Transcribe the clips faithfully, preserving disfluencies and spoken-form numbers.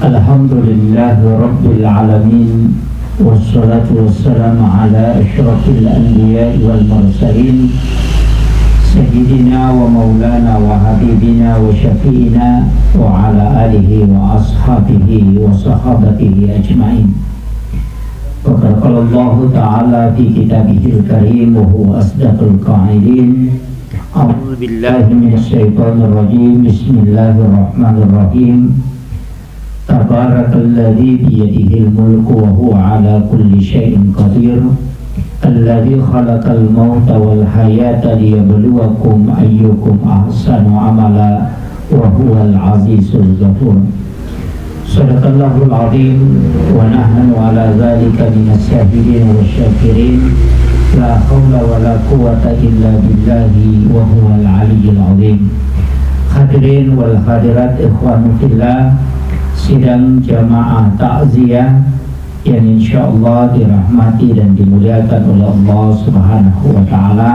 الحمد لله رب العالمين، والصلاة والسلام على أشرف الأنبياء والمرسلين، سيدنا ومولانا وحبيبنا وشفيعنا وعلى آله وأصحابه وصحابته أجمعين. وقد قال الله تعالى في كتابه الكريم وهو أصدق القائلين: أعوذ بالله من الشيطان الرجيم. بسم الله الرحمن الرحيم. تبارك الذي بيده الملك وهو على كل شيء قدير. الذي خلق الموت والحياة ليبلوكم أيكم أحسن عملا وهو العزيز الغفور. صدق الله العظيم، ونحن على ذلك من الشاهدين والشاكرين. لا حول ولا قوة إلا بالله وهو العلي العظيم. Hadirin wal hadirat, ikhwan fillah, sidang jamaah takziah yang insyaallah dirahmati dan dimuliakan oleh Allah Subhanahu wa Ta'ala.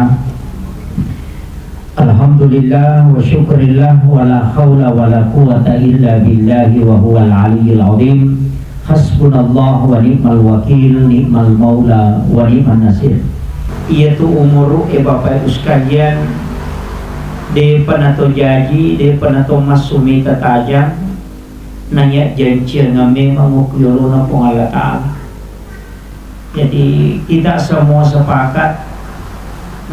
Alhamdulillah wa syukurillah, wa la haula wa la quwata illa billahi wa huwal aliyyil azim. Hasbunallah wa ni'mal wakil, ni'mal maula wa ni'man nasir. Iyatu umuru e, Bapak Ibu sekalian, depa nato jaji, depa nato massu mita tajang, naiya janciang memang ku yolona Puang Allah Ta'ala. Jadi, kita semua sepakat,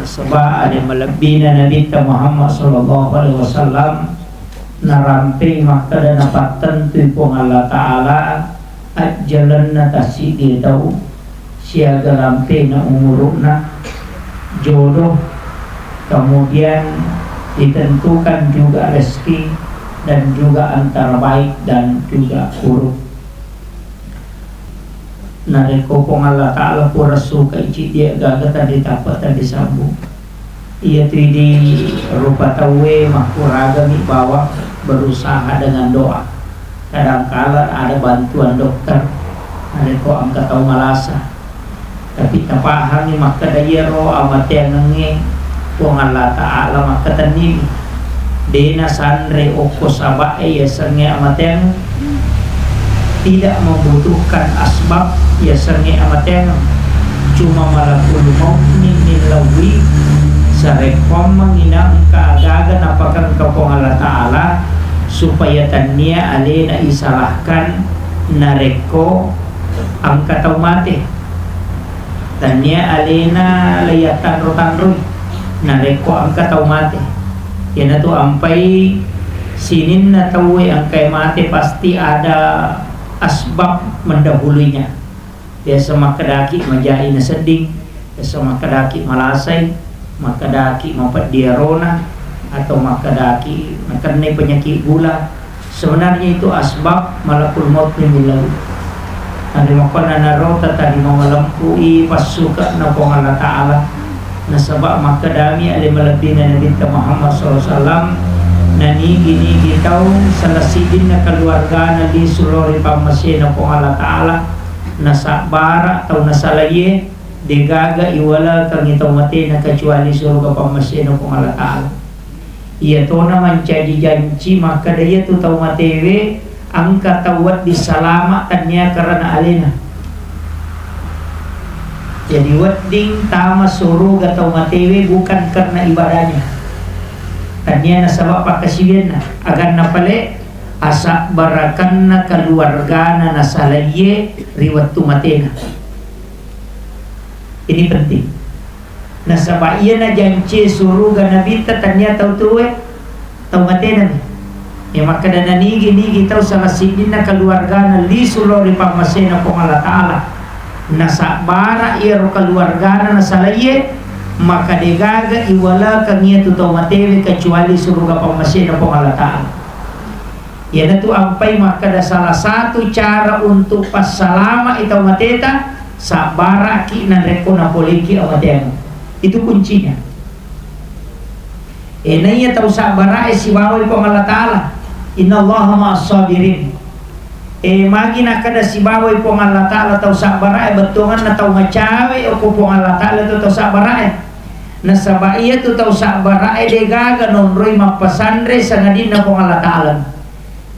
nasaba ale malebbina Nabitta Muhammad sallallahu alaihi wasallam, narampei makkeda napattentui Puang Allah Ta'ala ajjalenna tassiddi tau siaga lampena umuru'na, jodoh, kemudian ditentukan juga rezeki dan juga antara baik dan juga buruk. Narekko Puang Allah Ta'ala pura suka icidi gaga tadi tapa tadi sambung. Iyatu idi rupa tauwe makkuragami bawang berusaha dengan doa. Kadangkala ada bantuan dokter, narekko engka tau malasa. Tapi tapahangi makkeda iyaro amateangengnge Puang Allah Ta'ala makkatenniwi. Dena sanre okko saba'e yasengnge amateang. Tidak membutuhkan asbab yasengnge amateangeng. Cuma malakul mautni millauwi, sarekkoammengngi na engka aga-aga napakengka Puang Allah Ta'ala, supaya tannia alena isalahkan narekko engka tau mate. Tannia alena leiyattanro-tanroi narekko engka tau mate. Iyanatu ampai sininna tauwe engkae mate pasti ada asbab mendahuluinya. Biasa makkedaki majai nasedding, biasa makkedaki malasai, makkedaki mapeddi arona, atau makkedaki nakennai penyakit gula. Sebenarnya itu asbab malakul maut ni millau. Narimakkuannanaro tatarima malempui passuke'na Puang Allah Ta'ala. Nasaba makkedami ale malebbina Nabitta Muhammad sallallahu alaihi wasallam, nanigi-nigi tau salah siddinna keluargana lisu lao ri pammasena Puang Allah Ta'ala, nasabbara tau nasalaiye, degaga iwalekengngi tau matena kecuali suruga pammasena Puang Allah Ta'ala. Iyatona mancaji janci makkeda iyatu tau matewe engka tau wedding salama tannia karena alena. Jadi wedding tama suruga tau matewe bukan karena ibadahnya. Tannia nasaba pakkasiwianna, aganna pale asabbarakenna keluargana nasalaiye ri wettu matena. Ini penting. Nasaba iyana janci suruga Nabitta tannia tau tuwe, tau matenami. Iya makkeda nanigi-nigi tau salah siddinna keluargana lisu lao ri pammasena Puang Allah Ta'ala. Nasabbara iyaro keluargana nasalaiye, maka degaga iwalakang iyatu tau matewe kecuali suruga pammasena Puang Allah Ta'ala. Iyanatu ampai makkeda salah satu cara untuk passalama'i tau mateta, sabbaraki narekko napoleki amateamu. Itu kuncinya. E, naiya tau sabbara'e sibawai Puang Allah Ta'ala. Innallaha ma'as sabirin. E, magi nakkeda sibawai Puang Allah Ta'ala tau sabbara'e, bettuanganna tau macawe okko Puang Allah Ta'ala tu tau sabbara'e. Nasaba iyatu tau sabbara'e degaga nonroi mappasanre sangadinna Puang Allah Ta'ala.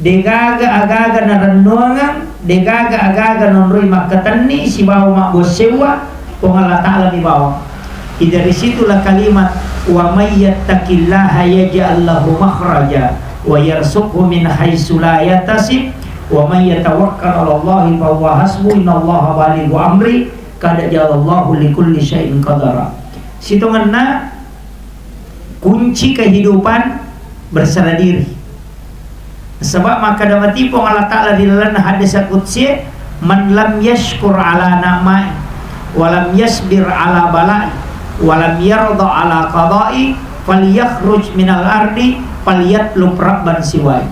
Degaga agaga narennuangeng, degaga agaga nonroi makkatenni sibawa mabbuang sewwa, Puang Allah Ta'ala mi bawang. Jadi dari situlah kalimat, "Wa may yattaqillaha yaj'al lahu makhraja wa yarzuqhu min haitsu la yahtasib, wa may yatawakkal 'alallahi fa huwa hasbuh, innallaha balighu amrih, qad ja'alallahu likulli syai'in qadara." Sitongenna kunci kehidupan berserah diri. Sebab makkeda mati Puang Allah Ta'ala ri lalenna hadis qudsi, "Man lam yashkur ala na'mai, wa lam yasbir ala balai, wa lam yarda ala qadai, falyakhruj minal ardi, falyatlub rabban siwai."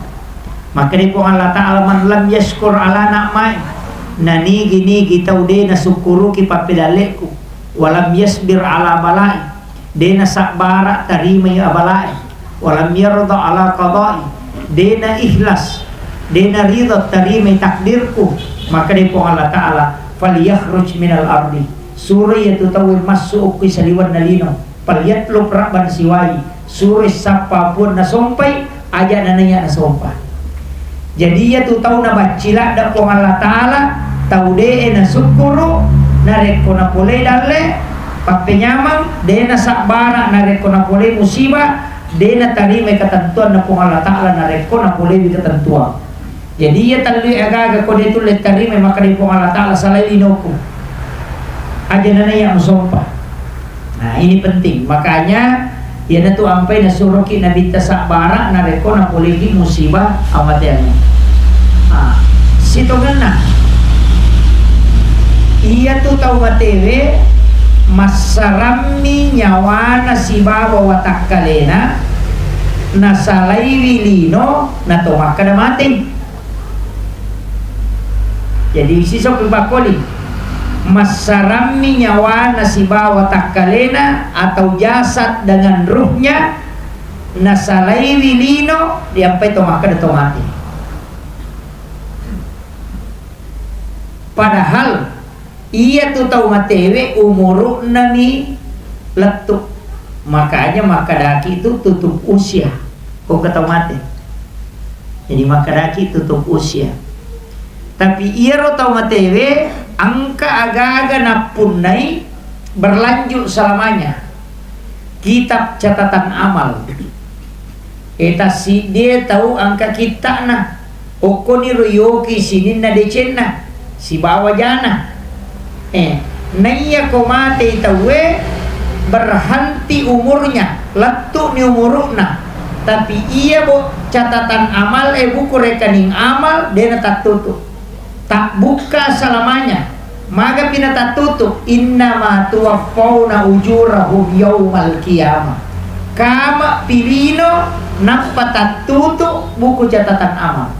Makkeda Puang Allah Ta'ala, "Man lam yashkur ala na'mai," nanigi-nigi tau de nasukkuruki pappedalle'ku, "wa lam yasbir ala balai," de nasabbara tarimai abalae, "wa lam yarda ala qadai," de na ikhlas, de na ridha tarimai takdirku, makkeda Puang Allah Ta'ala, "Falyakhruj minal ardi," suroi iyatu tauwe massu okko saliwenna lino, "falyatlub rabban siwai," suroi sappa puang nasompai, aja nanaiya nasompa. Jadi iyatu tau nabaccila da Puang Allah Ta'ala, tau de'e nasukkuru narekko napolei dalle, pappenyameng, de nasabbara narekko napolei musibah, de natarimai ketentuanna Puang Allah Ta'ala narekko napolewi ketentuan. Jadi iya tellui agaga ko de tulle tarimai, makkeda Puang Allah Ta'ala, "Salai linoku, aja nanaiya musompa." Nah, ini penting. Makanya, iyanatu ampai nasuroki Nabitta sabbara narekko napoleiki musibah amateangnge. Ah, sitongenna. Iyatu tau matewe massarammi nyawana sibawa watakkalena, nasalaiwi lino, nato makkeda mate. Jadi, sisokki pakkoli, massarammi nyawana sibawa takkalena atau jasad dengan ruhnya, nasalaiwi lino, diampai to makkeda to mate. Padahal iyatu tau matewe umuru'nami lettu. Makanya makkedaki itu tutup usia. Ko ke tau mate. Jadi makkedaki tutup usia. Tapi iyaro tau matewe engka aga-aga nappunnai berlanjut selamanya. Kitab catatan amal. E, tassiddie tau engka kitta'na. Okkoniro yoki sininna decenna sibawa jana. Eh, naiya ko matei tauwe, berhenti umurnya, lettu'ni umuru'na. Tapi iya, bo, catatan amal, eh, buku rekening amal, de natattutu. Tabbukka selamanya. Magapi natattutu? "Innama tuwaffauna ujurahum yaumal qiyamah." Kama pilino nappa tattutu buku catatan amal.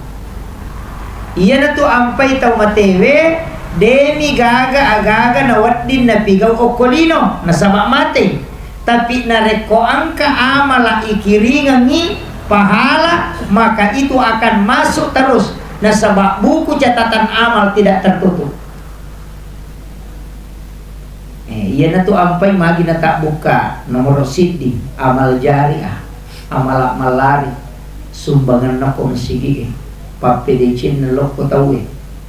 Iyanatu ampai tau matewe, demi gaga agaga nawedding napigau okko lino, nasaba mate. Tapi narekko engka amala ikiringengngi pahala, maka itu akan masuk terus, nasaba buku catatan amal tidak tertutup. Eh, iyanatu ampai magi natabbukka nomoro siddi, amal jariah, amala mallari, sumbanganna ko masigi'e, pappedecenna lokko tauwe,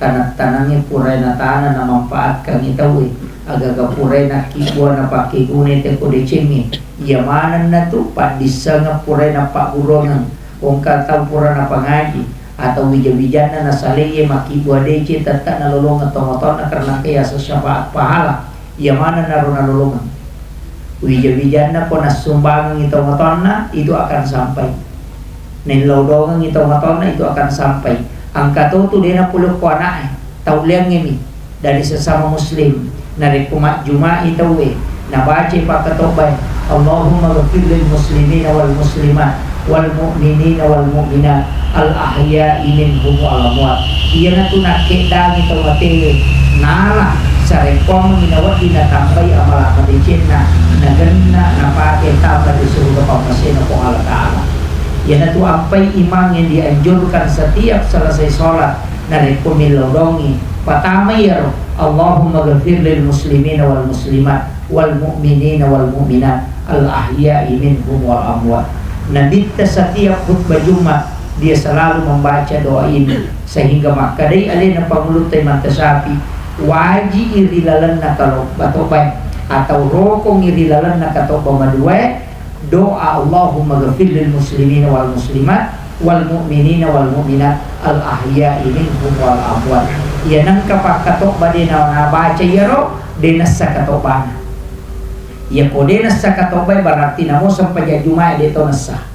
tanang-tanangnge purae natana namanfaatkangngi tauwe, agaga purae nakkibua napakkeguna teko decengnge, iya manenna tu paddissengeng purae nappagguruangeng, engka tau pura napangaji, atau wija-wijanna nasalaiye makkibua deceng tette nalolongeng tomatoanna karena engka yaseng syafaat pahala, iya manenna ro nalolongeng. Wija-wijanna ko nassumbangengngi tomatoanna, itu akan sampai. Nellodongengngi tomatoanna, itu akan sampai. Engka to tu de napole ko ana'e, taulleangngemi dari sesama muslim. Narekko majjumai tauwe, nabacai pakkatobbae, "Allahumma ghfir lil muslimina wal muslimat, wal mu'minina wal mu'minat, al ahya'i minhum wal amwat." Iyanatu nakkeddangi tau matewe, nala sarekkoammengngi nawedding natambai amala madecenna, nagenna napake tama ri suruga pammasena Puang Allah Ta'ala. Iyanatu ampai imang yang dianjurkan setiap selesai sholat, narekko millau dongi, patamai iyaro, "Allahumma ghafir lil muslimina wal muslimat, wal mu'minina wal mu'minat, al ahya'i minhum wal amwat." Nabitta setiap khutbah Jumat, Dia selalu membaca doa ini, sehingga makkedai alena Pangulutta Imam Syafi'i, waji'i ri lalenna kalo-, katobbae, atau rokongngi ri lalenna katobba maduae, doa, "Allahumma ghfir lil muslimina wal muslimat, wal mu'minina wal mu'minat, al ahya'i minhum wal amwat." Iya nengka pakkatobba de na-, nabaca iyaro, de nessa katobbana. Iya ko de nessa katobbae, berarti namo sempajang Jumae de to nessa.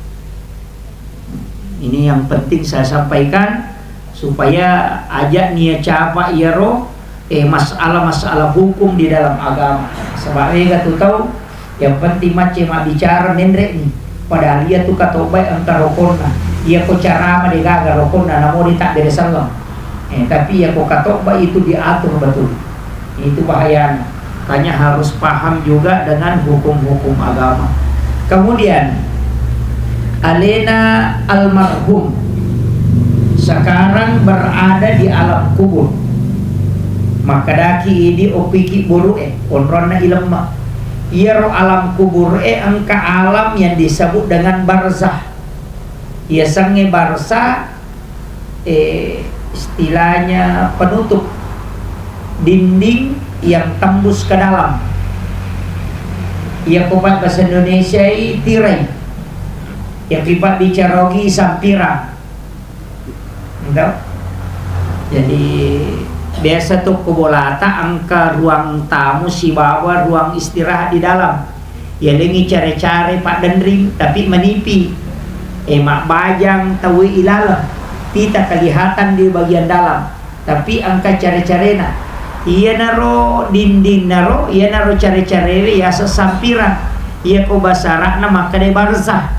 Ini yang penting saya sampaikan, supaya aja nia capa iyaro, eh, masalah-masalah hukum di dalam agama. Sebab mega tu tau, yang penting macce mabbicara menre ni. Padahal iya tu katobba engka rokonna. Iya ko carama de gaga rokonna, namo de tabbere selleng. Eh, tapi iya ko katobba itu diatur betul. Itu bahayanya. Makanya harus paham juga dengan hukum-hukum agama. Kemudian, alena almarhum sekarang berada di alam kubur. Makkedaki idi okki kibburu'e, onronna ilemma. Iyaro alam kubur e engka alam yang disebut dengan barzah. Yasengnge barzah, eh, istilahnya penutup dinding yang tembus ke dalam. Iya ko pa bahasa Indonesia i tirai. Iya ko pa bicara ogi sampirang. Enggak. Jadi, biasa tu ko bolata engka ruang tamu sibawa ruang istirahat di dalam. Yalengngi care-care paddenring, tapi manipi. Eh, mabbajang tauwe ilaleng. Tita kelihatan di bagian dalam. Tapi engka care-carena. Iyanaro dindingnaro, iyanaro care-carewe yaseng sampirang. Iya ko bahasa Arabna makkeda barzah.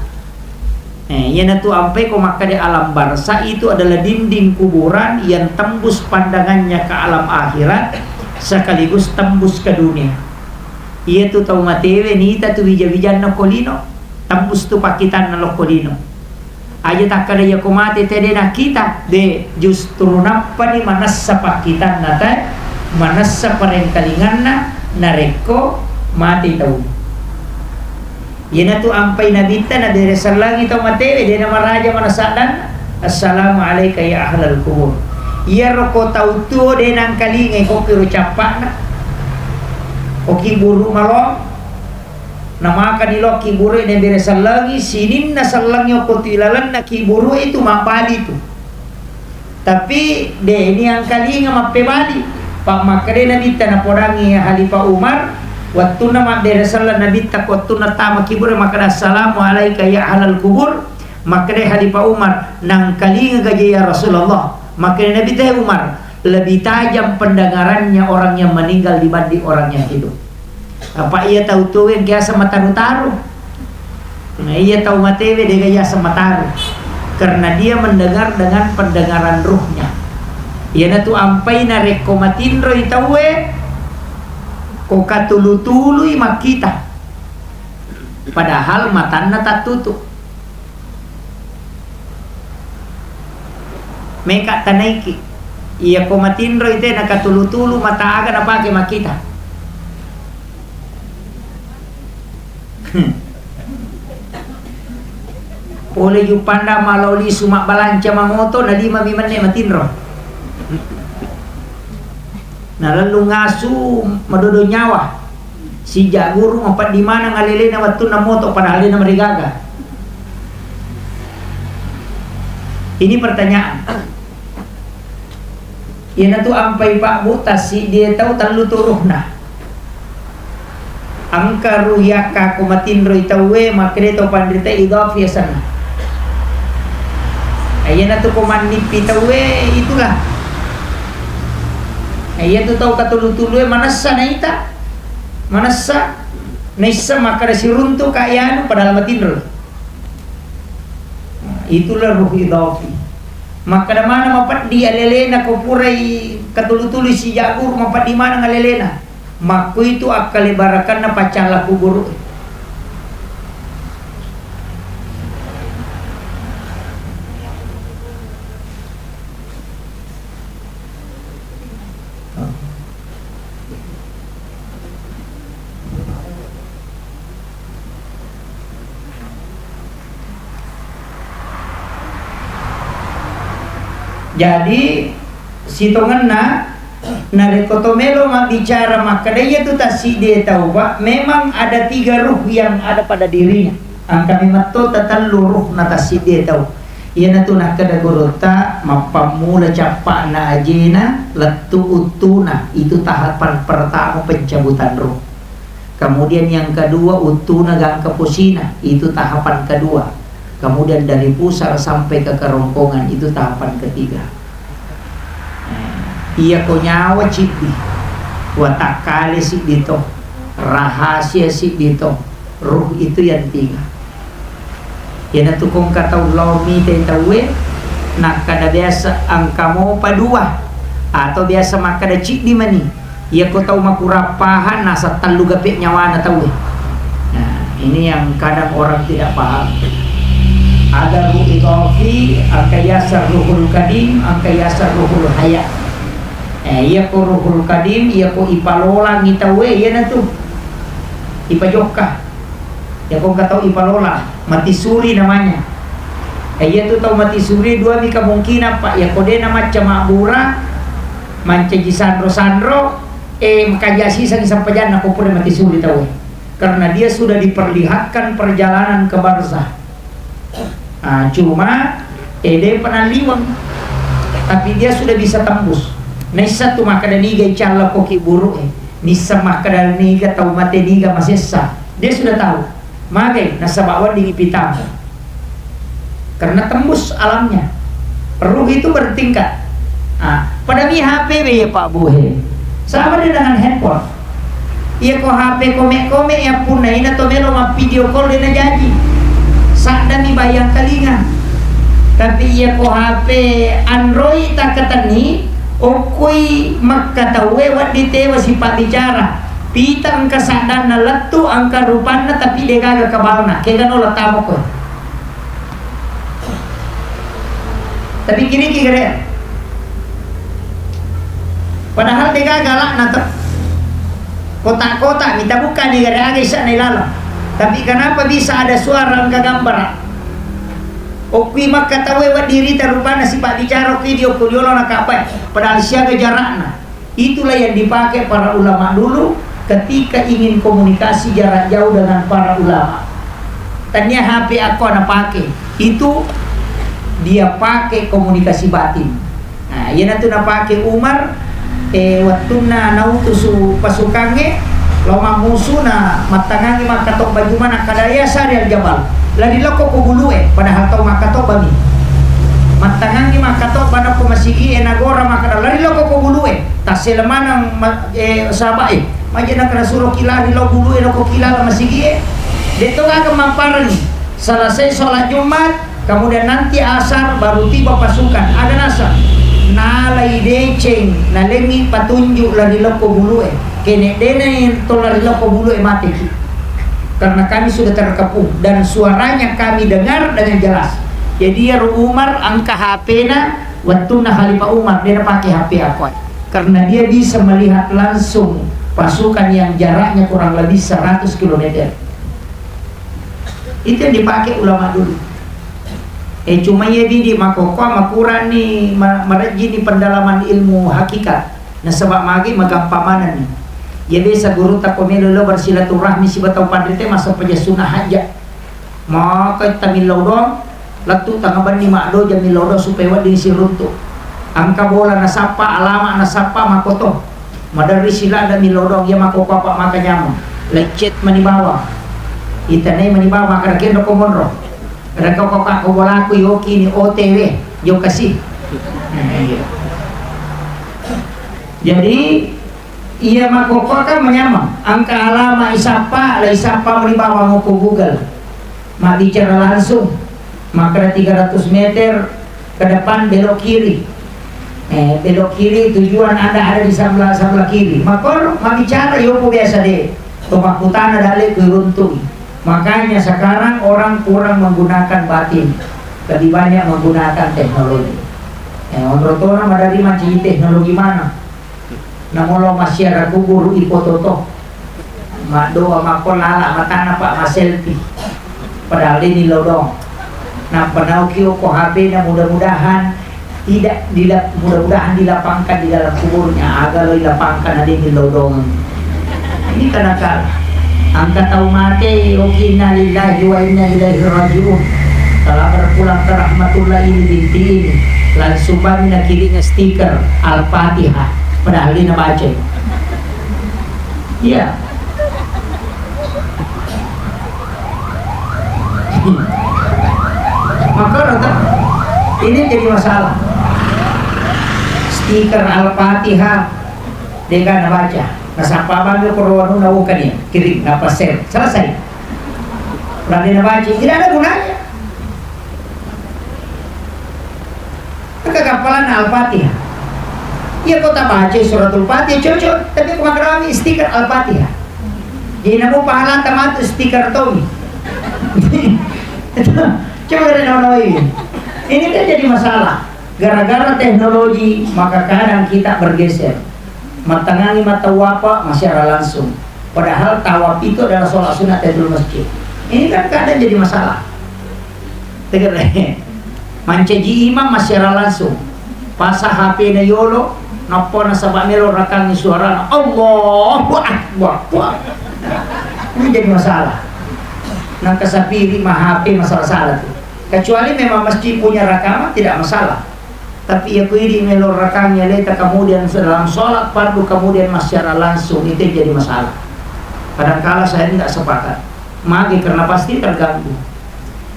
Eh, iyanatu ampai ko makkeda alam barzah itu adalah dinding kuburan yang tembus pandangannya ke alam akhirat sekaligus tembus ke dunia. Iyatu tau matewe nita tu wija-wijanna ko lino, tembus tu pakkitanna lokko lino. Aja takkeda iya ko mate te de nakkita, de, justru nappani manessa pakkitanna te, manessa parengkalinganna narekko mate tau. Iyanatu ampai nabitta nabere sellengi tau matewe, de namaraja manessa addanna, "Assalamu alaika ya ahlal kubur." Iyaro ko tau tuo de nangkalingai ko kiro cappa'na, ko kiburu malong, namakani lo kiburu e nabere sellengi, sininna sellengi okko tu ilalenna kiburu itu mabbali tu. Tapi de ni angkalinga mappebali. Pa makkeda nabitta napodangi Khalifah Umar, wettunna mabbere selleng nabitta ko wettunna tama kibure makkeda, "Assalamu alaika ya ahlal kubur." Makkeda Khalifah Umar, "Nangkalinga gaje ya Rasulullah?" Makkeda nabitta, "Hai Umar, lebih tajam pendengarannya orang yang meninggal dibanding orang yang hidup." Apa iya tau tuo engka yaseng mataru-taru. Nah, iya tau matewe de ga yaseng mataru. Karena dia mendengar dengan pendengaran ruhnya. Iyanatu ampai narekko matinroi tauwe, ko katulu-tului makkita. Padahal matanna tattutu. Meka tanaiki. Iya ko matinroi te nakatulu-tulu mata aga napake makkita. Pole juppanda malao lisu mabbalanca mangoto, na lima mi menne matinro. Nalellung asu madodo nyawa. Sija guru mapeddi maneng alelena wettunna moto padahal dena marigaga. Ini pertanyaan. Iyanatu ampai pabbu tassiddi tau tellu turuhna. Engka ruh yakka ko matinroi tauwe makkeda tau panrita idhafi asenna. Iyanatu ko mannippi tauwe itulah. Iyatu tau katulu-tulue manessa naita. Manessa naissa makkeda siruntu ka iyanu padahal matinro. Nah, itulah ruh idhafi. Makkeda maneng mapeddi alelena ko purai katulu-tului sija guru mapeddi maneng alelena. Makkuitu akkalebarakanna paccalla kuburu. Jadi, sitongenna, narekko to melo mabbicara makkeda iyatu tassiddie tau, Pak, memang ada tiga ruh yang ada pada dirinya. Engka memang to tatellu ruh na tassiddie tau. Iyanatu nakkeda gurutta, mappammula cappa'na ajena, lettu uttuna, itu tahapan pertama pencabutan ruh. Kemudian yang kedua, uttuna gangka posina, itu tahapan kedua. Kemudian dari pusar sampai ke kerongkongan, itu tahapan ketiga. Eh, iya ko nyawa ciddi, watakkale siddi to, rahasia siddi to, ruh itu yang tiga. Iyanatu ko engka tau lao mitai tauwe, nakkada biasa engka mopa dua, atau biasa makkada ciddi mani. Iyako tau makurang paham, naseng tellu gape nyawana tauwe. Nah, ini yang kadang orang tidak paham. Ada ruh idafi, engka yasar ruhul kadim, engka yasar ruhul haya. Eh, iyako ruhul kadim, iyako ipalolangi tauwe, iyanatu ipajokka. Iyako engka tau ipalolang, mati suri namanya. Eh, iyatu tau mati suri dua mi kemungkinan, Pak. Iyako de namacca mabbura, mancaji sanro-sanro, eh, makaja siseng sempajanna ko pura mati suri tauwe. Karena dia sudah diperlihatkan perjalanan ke barzah. Ah, cuma, eh, de pernah liweng. Tapi dia sudah bisa tembus. Naisseng tu makkeda niga icalla koki buruk, eh. Nisseng makkeda niga tau mate niga masessa. Dia sudah tahu. Magai, nasaba wedding ipitama. Karena tembus alamnya. Ruh itu bertingkat. Ah, pada mi H P be ya Pak Buhe. Sama dia dengan handphone. Iya ko H P kome-kome ya punna ina to melo ma video call de najaji. Sadda mi bayang telinga. Tapi iya ko H P Android takkatenni, okkoi makkatauwe wedding tewa sipabbicara. Pita engka saddanna lettu, engka rupanna, tapi degaga kabalna. Kega no letamo koe. Tapi kiriki gere. Padahal degaga lakna to. Kotak-kotak, mita buka ni gere aga isana ilalang. Tapi kenapa bisa ada suara engka gambara? Okkui makkatauwe wedding rita rupanna sipabbicara okkui di okko diolo nakapai. Padahal siaga jarakna. Itulah yang dipakai para ulama dulu ketika ingin komunikasi jarak jauh dengan para ulama. Tania H P akko napake, itu dia pakai komunikasi batin. Nah, iyanatu napake Umar, eh, wettunna nautusu pasukangnge, lao mammusuna, mattangangi makkatobba juma nakkada ya Sari al-Jabal. Lari lokko ko bulue, padahal tau makkatobba mi. Mattangangi makkatobba nakko masigie nagora makkada lari lokko ko bulue. Tassele maneng ma-, eh, sahabat, eh, maje nakkada suroki lari lao bulue lokko kilala masigie. Detto gaga mamparani. Selesai sholat Jumat, kemudian nanti asar baru tiba pasukan. Aga naseng? Nalai deceng, nalengi patunjuk lari lokko bulue. Kene dena to lari lokko bulue mateki. Karena kami sudah terkepung dan suaranya kami dengar dengan jelas. Jadi, iyaro Umar engka H P-na wettunna Khalifah Umar, de napake H P akkoe. Karena dia bisa melihat langsung pasukan yang jaraknya kurang lebih seratus kilometer. Itu yang dipakai ulama dulu. Eh, cuma iya bidi makkokkoe makurani ma-, marejjini pendalaman ilmu hakikat. Nasaba magi magampang manenni. Iya biasa gurutta ko melo lo bersilaturahmi siba tau panrite masa pejasuna hajat. Maka tamillau doang, lettu tanga benni maddoja millau doang supaya wedding siruntu. Engka bola nasappa, alama nasappa, makoto. Maderri silada millau doang, iya makkokkoe apa maka nyameng. Leccet mani bawang. Itanai mani bawang, maka kenro ko monro. Rekko ko kakko bolaku yoki ni O T W, yo kasi. Nah, iya. Jadi, iya makkokkoe kan manyameng. Engka alama isappa, la isappa mani bawang ko Google. Mabbicara langsung. Makkeda tiga ratus meter ke depan belok kiri. Eh, belok kiri tujuan Anda ada di sebelah, sebelah kiri. Makkoro mabbicara yopo biasa de. To makkutana dale ku runtu'i. Makanya sekarang orang kurang menggunakan batin, lebih banyak menggunakan teknologi. Eh, onrong tona madari mancaji teknologi mana? Namolo massiara kuburu ipototo. Maddoa makko lala matana, Pak, maselfie. Padahal ini lodong. Nappa nauki okko H P-na, mudah-mudahan Tidak dila-, mudah-mudahan dilapangkan di dalam kuburnya, aga lo dilapangkan, ada yang lo dongeng. Ini kadang kala engka tau mate, oki, innalillahi wa inna ilaihi raji'un. Telah berpulang ke rahmatullah ini binti ini. Langsung bami nakiring stiker Al-Fatihah. Padahal dia nabaca. Iya. Maka rata ini jadi masalah. Stiker Al-Fatihah, dega nabaca. Nasapa bang ko roanu na uka dia, kirim, napa share. Selesai. Berarti nabaca, tidak ada gunanya. Maka kapalan Al-Fatihah. Iya, ko tabaca suratul Fatihah, cocok. Tapi ko makarami stiker Al-Fatihah. Jadi, namo pahala tamatu stiker Tommy. Coba dari nama ini. Ini kan jadi masalah. Gara-gara teknologi, maka kadang kita bergeser. Mattangangi mata wapa, masyarakat langsung. Padahal tawaf itu adalah sholat sunat tahiyatul masjid. Ini kan kadang jadi masalah. Tegere. Mancaji imam masyarakat langsung. Pasa H P na yolo, nappa nasaba melo rakangi suarana. Allahu Akbar. Wah. Ini jadi masalah. Nang kasapiri ma H P masalah-salah tuh. Kecuali memang masjid punya rekaman, tidak masalah. Tapi ya ku idi melo rakangi aleta, kemudian dalam sholat fardu, kemudian masyarakat langsung, itu yang jadi masalah. Kadangkala saya tidak sepakat. Mage karena pasti terganggu.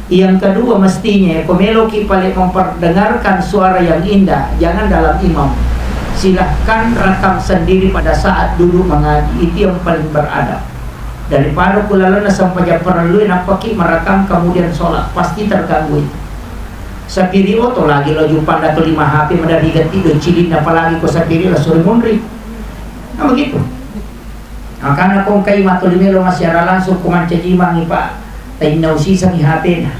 Yang kedua, mestinya ko meloki paling memperdengarkan suara yang indah, jangan dalam imam. Silahkan rakam sendiri pada saat duduk mengaji, itu yang paling beradab. Daripada ku lalenna sempajang parellui, nappaki merekam kemudian sholat, pasti terganggu itu. Sapiri oto lagi lo jupanda to lima H P madari gatti do cilin, apalagi ko sapiri lo sore munri. Nah, begitu. Makana ko engkai matoli melo masyarakat langsung ko mancaji mangi, Pak. Tainna usisangi H P-na.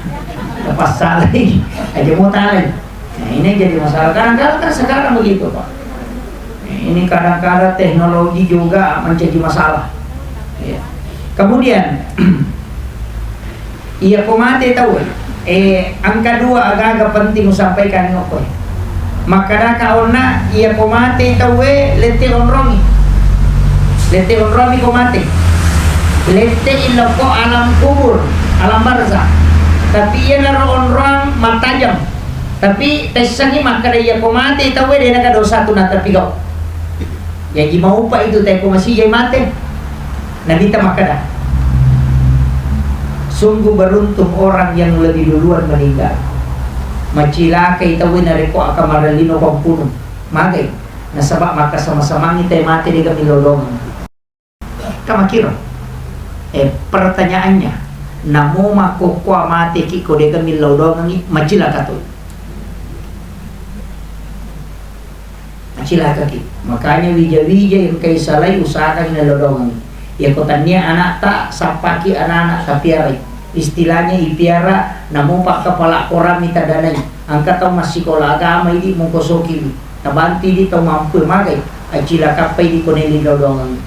Lepas salai. Aja mau talai. Nah, ini jadi masalah. Kadang-kadang kan sekarang begitu, Pak. Ini kadang-kadang teknologi juga menjadi masalah. Ya. Kemudian, iya ko mate tau, eh, angka dua aga-aga penting musampaikan ngokko. Makkadaka onna, iya ko mate tauwe, lette onrongi. Lette onrongi ko mate. Lette illokko alam kubur, alam barzakh. Tapi iyanaro onroang mattajeng. Tapi taissengngi makkeda, iya ko mate tauwe, de naga dosa tu natepigau. Jaji maupa itu tae ko masijai mate. Nabitta makkeda, sungguh beruntung orang yang lebih duluan meninggal. Macilakai tauwe narekko akamarellino ko mpunu. Magai? Nasaba makkasama-samangi tae mate dega millau doang. Kamakiro. Eh, pertanyaannya, namo makkokkoa mateki ko dega millau doangengi, macilaka toi. Macilakaki. Makanya wija-wija yang kai salai usahakan millau doangengi. Ya ko tania anakta, sappaki anak-anak tapiarai. Istilahnya ipiara, namo pakkapala korang mita danai. Angka tau massikola agama idi mungkosokiwi. Nabantu idi tau mampu magai. Acilakappa idi ko nelli doangengi.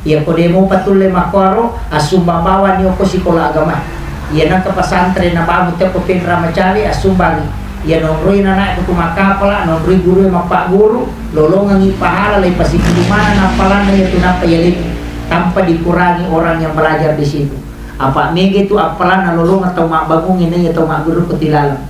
Iyako de mopa tulle makkuaro, assumbang bawani okko sikola agama. Iya nengka pesantren nabangun teppo Penra Macale, assumbangi. Iya nonroi nanae ko tu makkapala, nonroi gurue mappagguru, lolongengi pahala lai pasipulung maneng appalanna iya tu nappa yaleki, tanpa dikurangi orang yang belajar di situ. Apa mega tu appalanna lolongeng tau mabbangungnge naiya tau magguru ko tilaleng.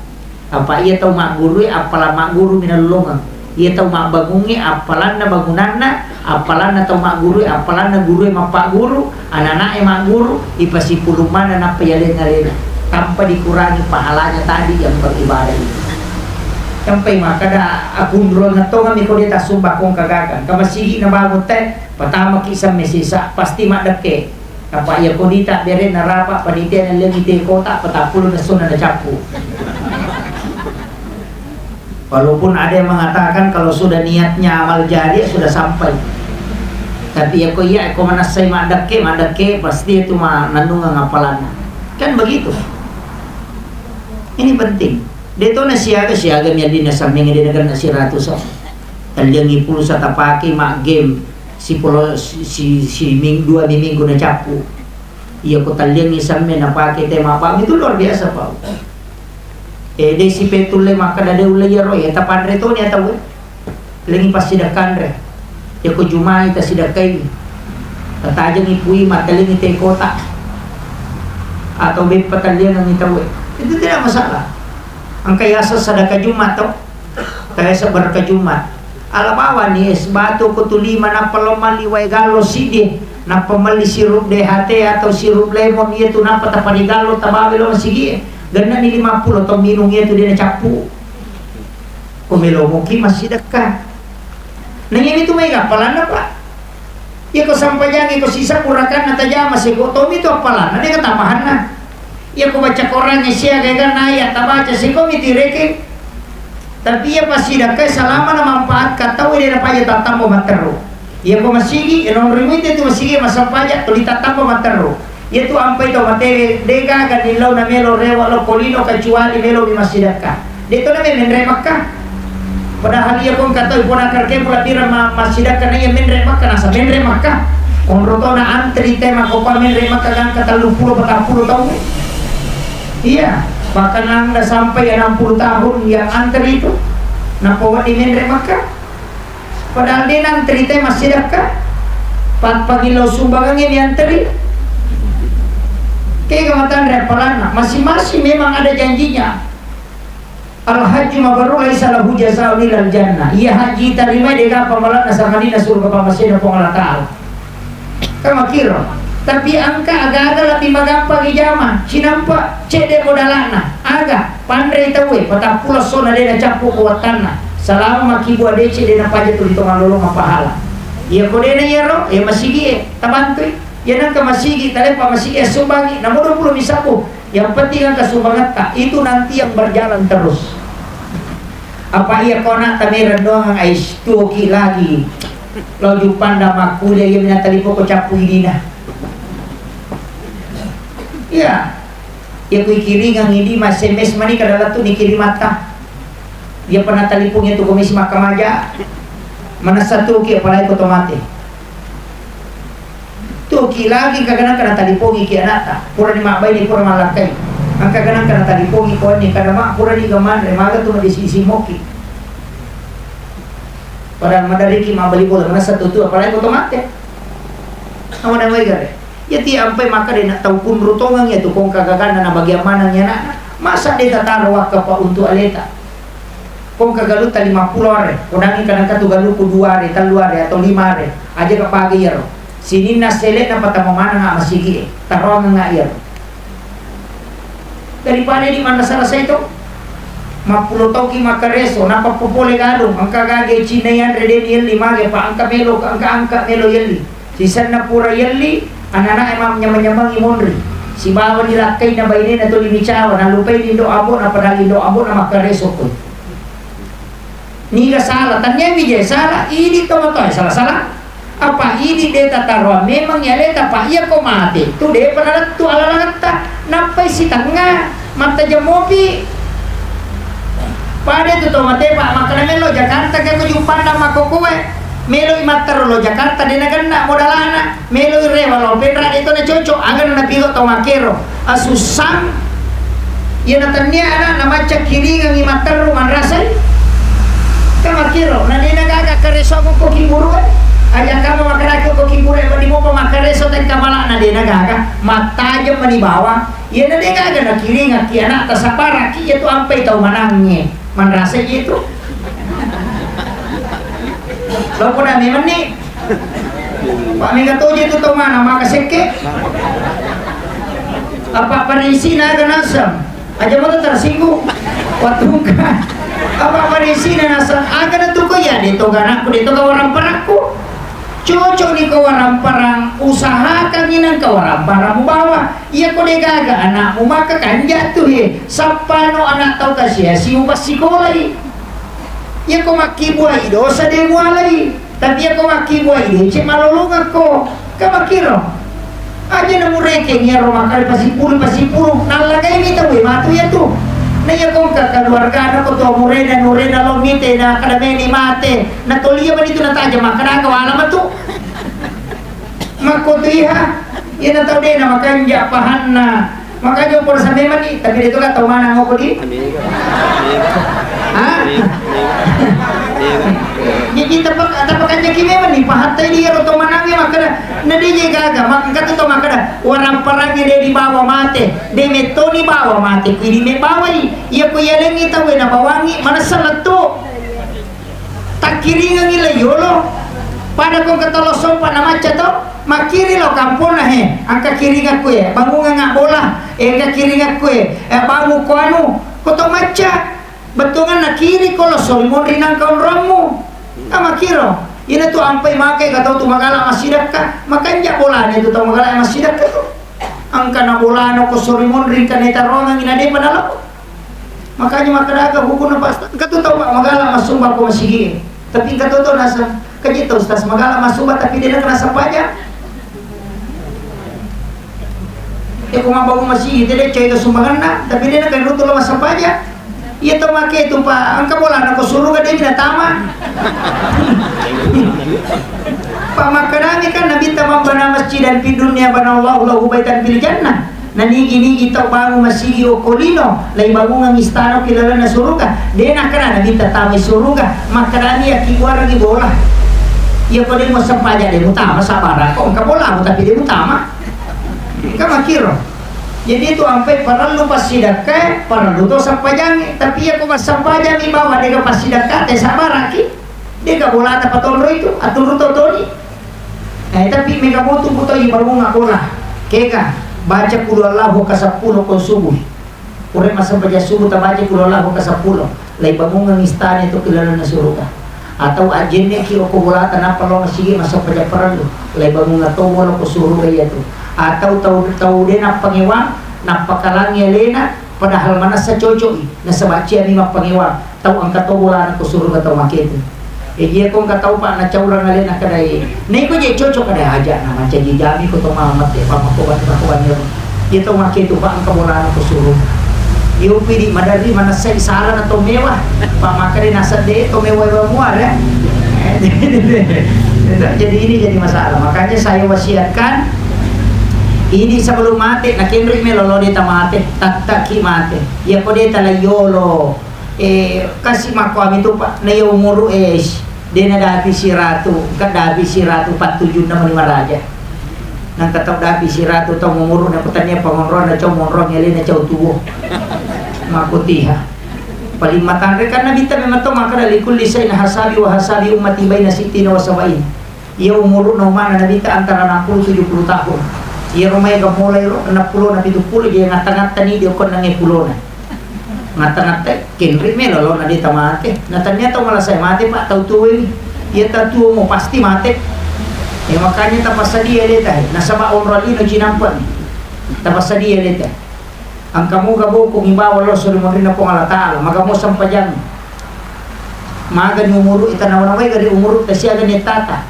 Apa iya tau maggurue appala maggurumi nalolongeng. Iya tau mabbangungnge appalanna bangunanna, appalanna tau maggurue, appalanna gurue mappagguru, anana'e magguru, ipasipulung maneng nappa yaleng alena. Tanpa dikurangi pahalanya tadi yang beribadah itu. Sampai makkeda akunrongeng tongeng mi ko de tassumbang ko engka gaga. Engka masigi nabangun te, patamaki semme sisa, pasti maddekke. Apa iya ko dita bere narapa panitia nallengi te kota, patappulo nessona nacappu. Walaupun ada yang mengatakan kalau sudah niatnya amal jariah sudah sampai. Tapi iya ko iya ko manassai maddekke, maddekke pasti itu ma-, nannungeng appalanna. Kan begitu. Ini penting. De to na siaga, siaga mi allinna sammengnge de nagenna siratu so. Talliangi pulsa tapake ma game sipolo-, si, si, si ming-, dua mi minggu nacappu. Iya ko talliangi samme napake te mabang itu luar biasa, Pak. Eh, de' sipettulle makkeda de' ulle iyaro, eh, tapanre toni atau, eh, lengi passidekkanre. Yako jumai tasidekkai. Tatajengi pui matellingi te kota. Atau beppa talliangengi tau, eh. Itu tidak masalah. Engka yaseng sedekah Jumat to. Tae seberka Jumat. Ala bawani es batu ko tu lima, nappa lo melli wae gallo siddi, nappa melli sirup D H T atau sirup lemon, iya tu nappa taparigallo tabawa lo masigi e. Gennani lima puluh to minung iya tu de' nacappu. Ko melo moki massidekka. Nanya itu mai appalanna, Pak. Iya ko sampajangi ko sisa purakanna tajama seko tomi tu appalanna de' katapahanna. Iya ko baca Quran siaga kan ayat tabaca seko mi tireke. Tapi iya passidekka selama na manfaat ka tau de' napaja tattamba matteru. Iya ko masigi, e nonroi muite tu masigi masampaja tuli tattamba matteru. Iya tu ampai tau mate de' gaga nillau na melo rewa lo kolino kecuali melo mi massidekka. De' to na menre Makkah. Padahal iya ko engka tau pona karke pula pira ma-, massidekka na iya menre Makkah, nasa menre Makkah. Onro to na antri te makkopa menre Makkah gangka telluppulo patappulo taung. Iya, bahkan anda sampai enam puluh tahun yang antri itu. Nappa wedding menre Makkah. Padahal de' nantri te massidekka. Pa-, pagillau sumbangan ini antri. Kega matanre appalanna. Masing-masing memang ada janjinya. Al-hajju mabrur laisa lahu jazaa'un illal jannah. Iya haji tarimai de' gaga pamalanna sangadinna surga pammasena Puang Allah Ta'ala. Kan makkiro. Tapi engka aga-aga lebbi magampang ijama. Cinampa cedde' modalana. Aga, panrei tauwe, patappulo essona de' nacappu ko wattanna. Salama makkibua deceng de' napaja tuli to mallolongeng pahala. Iya ko de' na iyaro, iya masigi e, tabantui. Iya nengka masigi, taleppa masigi e, sumbangi. Namo dua puluh mi sabbu. Yang penting engka sumbangetta, itu nanti yang berjalan terus. Apa iya ko anakta mereng doang, ais, tuoki lagi. Lo Juppanda makkuliah, iya mina talipo ko cappu idina. Iya. Iya ku ikiringang idi ma S M S mani kada lettu nikirimatta. Iya pernah talipung itu komisi makkamaja. Manessa tuoki apalagi ko tomate. Tuoki lagi engka ganang kana talipongi ki anakta. Purani mabbaine pura mallakkai. Engka ganang kana talipongi ko wenni kada ma purani ga manre maga tu madisi-disi moki. Padahal madariki mabbali bola manessa tu tu apalagi ko tomate. Awa na wai gare. Iya ti ampai maka de' na tau kunru tongeng iya tu kongka gaganna na bagian maneng iya anakna. Masa de' tataro wakka pa untuk aleta. Kongka galutta lima puluh are, kodangi kadangka tu galukku dua are, tellu are, atau lima are, aja ka pagi iyaro. Sininna sele'na patama maneng a masigi e, taroangengnga iyaro. Daripada di manrasa-rasa itu, mappulo tauki makkareso, nappa popole galung, engka gage cinna yanre de' ni elli mage, pa engka melo, engka angka melo yelli. Sisenna pura yelli, ananae mamnyameng-nyamengi monri. Sibawa nilakkaina bainena tuli micawa, nalupai lindo ambo'na, padahal lindo ambo'na makkareso koi. Niga sala, tannia wija sala, idi tomatoa sala-sala. Apa idi de' tataroang memang aleta, pa iya ko mate tu de'pa nalettu alalangetta, nappai sitengnga. Mattajeng mopi. Pada tu to mate, Pak, makkeda melo Jakarta ke ko Juppanda makkokkoe. Melo i matteru lo Jakarta de' nagenna modalana. Melo i rewa lo Penra de' to nacocok. Aga na napilo to makkero. Asussang. Iya na tennia ana' na macca kiringang i matteru manrasai. Ka makkero, na de' na gaga kareso ko kiburu e. Aja kamu makkeda ko kiburu e, badi mopa makkareso tengka malak na de' na gaga. Mattajeng mani bawang. Iyana de' gaga nakiringakki anakta saparakki, iya tu ampai tau manangnge manrasa iya tu. Loko na memenni. Pak mega toje tu tau mana maka sekke. Apa pada isina aga nasem. Aja moto tersinggung. Watungka. Apa pada isina nasem. Aga na tu ko iya de' to ga anakku, de' to ga warang parakku. Cocok ni ko warang parang, usahakan ni nang ko warang parang mubawa. Iya ko de' gaga anakmu maka kanja tu he. Sappano anak tau kasiasi mupassikolai. Iya ko makkibuai dosa de' mualai. Tapi iya ko makkibuai deceng malolongakko. Ka makkiro. Aja na murekeng iyaro makkeda pasipulu, pasipulu. Nallagai mi tau e matu iya tu. Na iya ko engka keluargana ko tua murena, nurena lo mite na kada meni mate. Na tolia mani tu nataja makkeda aga wala matu. Makkotu iha, iyana tau de' na makanja pahanna, Makanya pura sampai mani, tapi dia tu kan tahu mana ngoko di. Hah? Jadi tepak tepak aja kime mani, pahatai dia roto manangnya makanya. Nadi je gaga, maka tu tau makanya, warang parangnya dia dibawa mate, dia metoni bawa mate, kui di me bawai. Iya ku iya lengi tahu na bawangi, mana salah tu. Takkiringengngi le yolo. Pada ko engka tolo sompa na macca to, makkiri lo kamponna he, engka kiringakku e, bangungengnga bola, e, engka kiringakku e, e, bangu ko anu, ko to macca. Bettuanganna kiri ko lo sori monri nangka onrommu. Ka makkiro. Ina tu ampai makai ka tau tu magala massidakka, makanja bolana tu tau magala massidakka tu. Engka na bolana ko sori monri engka na itaroangengngi na depa nalao. Makanya makkadaga hukumna Pak Ustaz. Engka tu tau Pak magala massumba ko masigi. Tapi engka to to nasa. Kaji tau Ustaz magala massumba tapi dia kena sampaja. Ya ko mabbangun masigi dia coy ke sumbanganna tapi dia kena rutu lo massampaja. Iya tau make tu Pak. Engka bolana ko suruga dia mina tama. Pak makkanami kan Nabi ta mabbana masjidan fid dunya banallahu lahu baitan fil jannah. Nanigi-nigi tau bangung masigi okko lino, laibangungang istana ki lalenna suruga. De nakkeda Nabitta tamai suruga, makkedani yakkibuarengngi bola. Iya ko de musempaja de mutama sabara ko engka bolamu tapi de mutama. Engka makkiro. Jadi itu ampai parellu passidakkae, parellu to sempajangnge. Tapi iya ko massempajangngi bawa de ga passidakka te sabaraki. Dega bolata patonroi tu, aturu to toni. Eh, tapi mega motu ku toi bangunga bola. Kega, baca qul huwallahu ka seppulo ko subuh. Pura massempajang subuh tabaca qul huwallahu ka seppulo. Laibangungang istana tu ki lalenna suruga. Atau ajjenne ki okko bolata nappa lao masigi massempajang parellu. Laibangungang to bola ko suruga iya tu. Atau tau, tau de nappangewang, nappakalangi alena, padahal manessa cocok i, nasaba ciami mappangewang. Tau engka to bolana ko suruga tau maketu. E, iya ko engka tau pa nacaurang alena kedai. Neko je cocok kedai aja na mancaji jami ko to mama te pa mako bani mako bani. Iya tau maketu pa engka bolana ko suruga. Iyo pidi maderri manessai sala na to mewah. Pa makade nasedde to mewah wa muar ya. Jadi ini jadi masalah. Makanya saya wasiatkan ini sebelum mati nakenri melo lo deta mate, tattaki mate. Iya ko deta la yolo. Eh, kasi makkuami tu, Pak, na iya umuru, eh, de nadapi siratu, engka dapi siratu pattujunna mani maraja. Nangka tau dapi siratu tau umuru na kutania pangonronna cau monrong elena cau tuo. Makutiha. Paling matanre kan Nabitta memang to makkeda likulli syai'in hasabi wa hasabi ummati baina sittina wa sabain. Iya umuru'na umma'na Nabitta antara enam puluh tujuh puluh tahun. Iyaro maega mulai ro enam puluh na pitu puluh, jadi ngatta-ngattani di okko enneng pulona. Ngatta-ngatta, kenri melo lo na de tamate. Na tania tau malasai mate, Pak, tau tuo ini. Iya tau tuo mo pasti mate. Ya makanya tapassadia deta. Nasaba onrong lino cinampa. Tapassadia deta. Engka moga bokong ibawa lo sori monrinna Puang Allah Ta'ala, maga mo sempajang. Maga ni umuru ita nawa-nawai gare umuru ta siaga ni tata.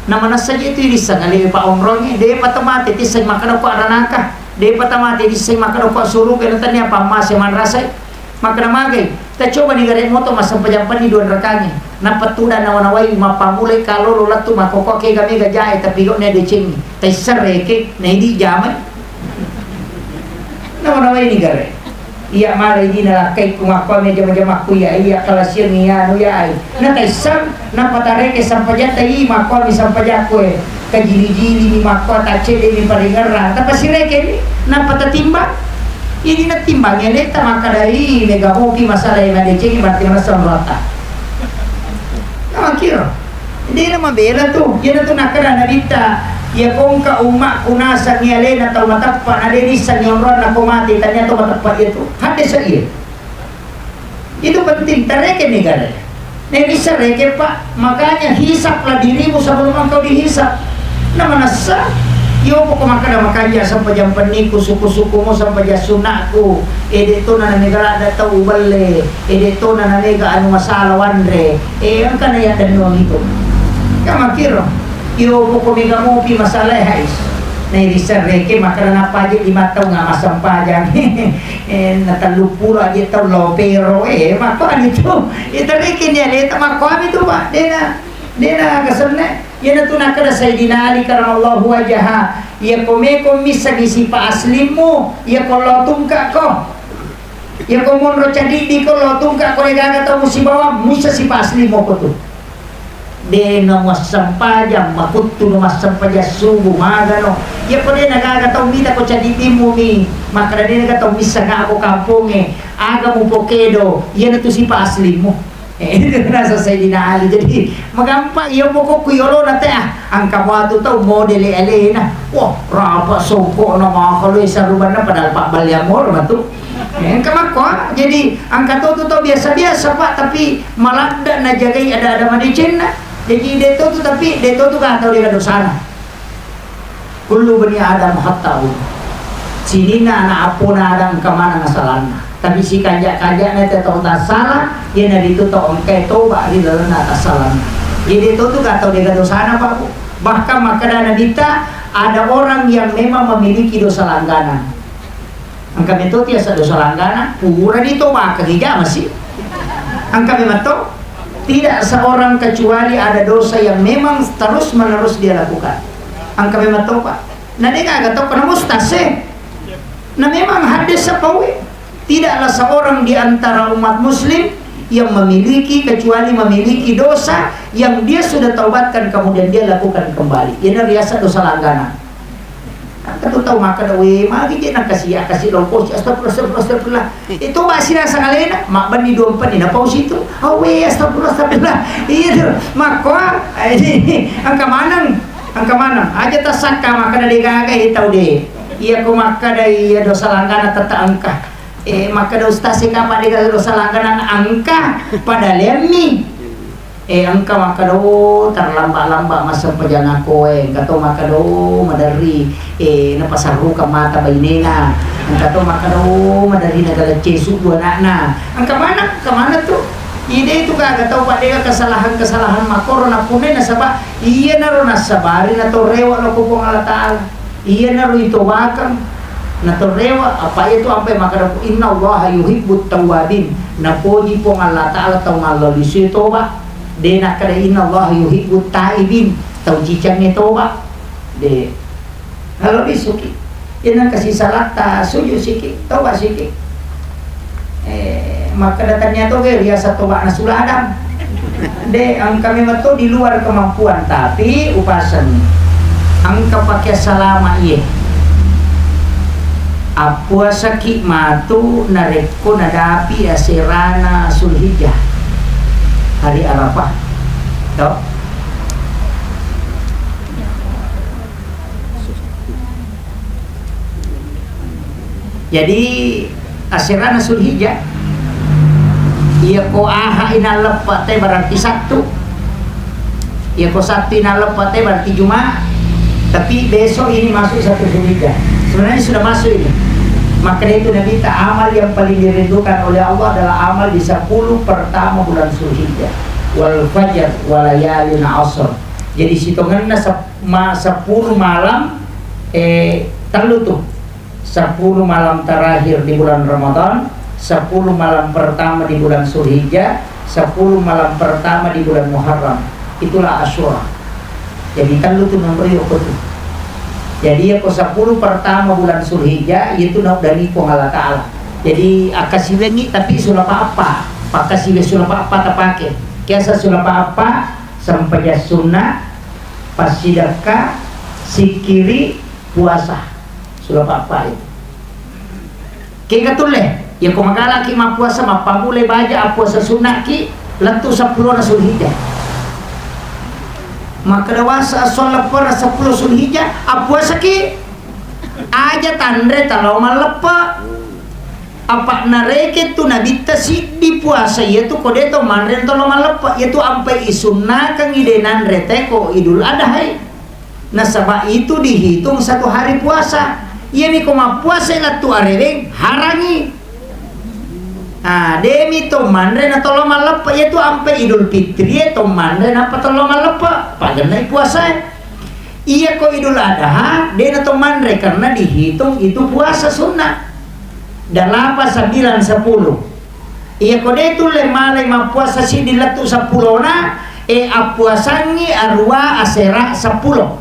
Na manessa je tu irisseng ale pa onrongi, de pa tamate tisseng makkeda ko aranaka, de pa tamate tisseng makkeda ko suruga na tania pammase manrasai. Makkeda magai, ta coba ni gare moto massempajang panni dua rakangi. Nappa tudang nawa-nawai mappamulai kalolo lettu makkokkoe kega mega jae tapi gau ne decengi. Taisserreke, na idi jamai. Nawa-nawai ni gare. Iya mala idi nalakkai ku makkuami jama-jamakku iya, iya kalasiang iya anu iya ai. Na taisseng, nappa tareke sampajatta i makkuami sampajakku e. Kajili-jili ni makkua taccede ni paringerrang. Tapasireke ni, nappa tatimbang. Idi natimbang aleta makkadai mega mopi masalah yang ada ceng berarti manessa onroatta. Nawa kiro. Dena mabela tu, iyana tu nakkeda Nabitta, iya kongka ummakku nasengngi alena tau mateppa, na de nissengngi onronna ko mate, tania tau mateppa iya tu. Hadde sa iya. Itu penting, tareke ni gare. Ne bisa reke, Pak, makanya hisaplah dirimu sebelum engkau dihisap. Na manessa, iyo poko makkeda makanja sempajang penniku, suku-sukumu sempajang sunnaku, ede to na namega ladda tau ubelle, ede to na namega anu masalah wanre, Eh, engka na yaddennuang itu. Ka makkiro, iyo poko mega mopi masalae hais. Na iriseng reke makkeda nappa aje lima taung nga massempajang. Eh, na telluppulo aje taung lao pero. Eh, makkua nitu. Ita reke ni aleta makkuami tu, Pak. Dena. Dena aga senne, iyanatu nakkeda Sayyidina Ali karamallahu wajaha, iyako meko missengngi sipa aslimmu, iyako lao tungka'ko. Iyako monro cadiddiko lao tungka'ko, degaga tau musibawa, misseng sipa aslimmu ko tu. Dena muassempajang, makuttuno massempajang subuh, magano. Iyako dena gaga tau mitako cadiddimmu mi, makkeda dena gaga tau misseng ako kampongnge, aga mupokedo, iyanatu sipa aslimmu. Eh, itu nasa Sayyidina Ali. Jadi, magampang, iya pokokku yolona te, ah. Engka matu tau modele alena. Wah, rapa songkokna, makalo sarubanna padahal pabballiang moro matu. Eh, engka makko, ah. Jadi, engka to tu tau biasa-biasa, Pak, tapi maladde najagai ada-ada madecenna. Jadi, de to tu, tapi de to tu kan tau de dosana. Kullu bani Adam khatta'un. Sininna ana appona Adam engka maneng asalanna. Tapi sikajak-kajakna tau tassala, iyanaritu tau engkae toba ri lalenna tassalanna. Jadi, itu tu gak tau dega dosana, Pak, Bu. Bahkan makkeda Nabitta, ada orang yang memang memiliki dosa langganan. Engka metoti asa dosa langganan, purani tobakengngi jamasi. Engka memang to, tidak seorang kecuali ada dosa yang memang terus-menerus dia lakukan. Engka memang to, Pak. Na de gaga to, na mustase. Na memang hadis sapawe. Tidaklah seorang di antara umat muslim yang memiliki, kecuali memiliki dosa yang dia sudah taubatkan, kemudian dia lakukan kembali. Ini biasa dosa langganan. Engka tu tau makkeda, "We, magi je nangkasi, akkasi longkosi, astagfirullah, astagfirullah, astagfirullah." Eh, toba sirasang alena, mabbenni dua empenni, napausi tu. "Awe, astagfirullah, astagfirullah." Iya tu, makkoa, eh, engka maneng, engka maneng. Aja tassakka makkeda de gaga, eh, tau de. Iya ko makkeda iya dosa langganan tette engka. Eh, makkeda ustaz e kapa de gaga dosa langganan engka, pada lemmi. Eh, engka makkeda, "Oh, terlambat-lambat massempajang akoe." Engka to makkeda, "Oh, maderri, eh, napasarrukang mata bainena." Engka to makkeda, "Oh, maderri nagalecce suddu anakna." Engka maneng, engka maneng tu. Ide tu gaga tau paddega kesalahan-kesalahan makkoro nappunnai nasaba iyanaro nassabari natorrewa loko Puang Allah Ta'ala. Iyanaro itobakeng, natorrewa, apa iya tu ampai makkeda, "Innallaha yuhibbut tawwabin." Napoji Puang Allah Ta'ala tau mallallisui toba. De nakkeda, "Innallaha yuhibbut taibin." Tau cicangnge toba. De. Kalau bisuki. Iya nangka sisalatta, sujud siki, toba siki. Eh, makkeda tania toge riaseng tobana suladang. De, engka memang to di luar kemampuan, tapi upaseng. Engka pake salama iye. Appuasaki matu narekko nadapi aserana Zulhijjah, hari Arafah. To? Jadi, aserana Zulhijjah, iya ko aha inalleppe te berarti Sabtu. Iya ko Sabtu inalleppe te berarti Jumat. Tapi besok ini masuk satu Zulhijjah. Sebenarnya sudah masuk ini. Maka dari itu Nabi ta amal yang paling dirindukan oleh Allah adalah amal di sepuluh pertama bulan Zulhijjah. Wal fajr walayalin asr. Jadi sitongenna sep-, ma-, sepuluh malam, eh, tellu tu. Sepuluh malam terakhir di bulan Ramadan, sepuluh malam pertama di bulan Zulhijjah, sepuluh malam pertama di bulan Muharram. Itulah Asyura. Jadi, tellu tu nonroi okko tu. Jadi, iya ko sepuluh pertama bulan Zulhijjah, itu naudani Puang Allah Ta'ala. Jadi, akkasiwengi tapi sulapa appa. Pakkasiwe sulapa appa tapake. Kiasa sulapa appa, sempajang sunna, passidekka, sikkiri, puasa. Sulapa appa itu. Kega tulle, yako magalaki mappuasa, mappamulai baja appuasa sunnaki lettu seppulona Zulhijjah. Makkeda wasa esso leppereng seppulo Zulhijjah, appuasaki. Aja tanre talao malleppe. Apa nareke tu nabitta siddi puasa, iyatu ko de to manre to lao malleppe, iyatu ampai isunnakengi de nanre te ko Idul Adhai. Nasaba itu dihitung satu hari puasa. Iyami ko mappuasa lettu areweng, harangi. Ah, demi to manre na to lao malleppe, iyatu ampe Idul Fitri e to manre nappa to lao malleppe, pagennai puasa e. Iya ko Idul Adha, de na to manre karena dihitung itu puasa sunnah. Dalapan, sembilan, sepuluh. Iya ko de tulle malai mappuasa siddi lettu seppulona, E, appuasangngi arua asera seppulo.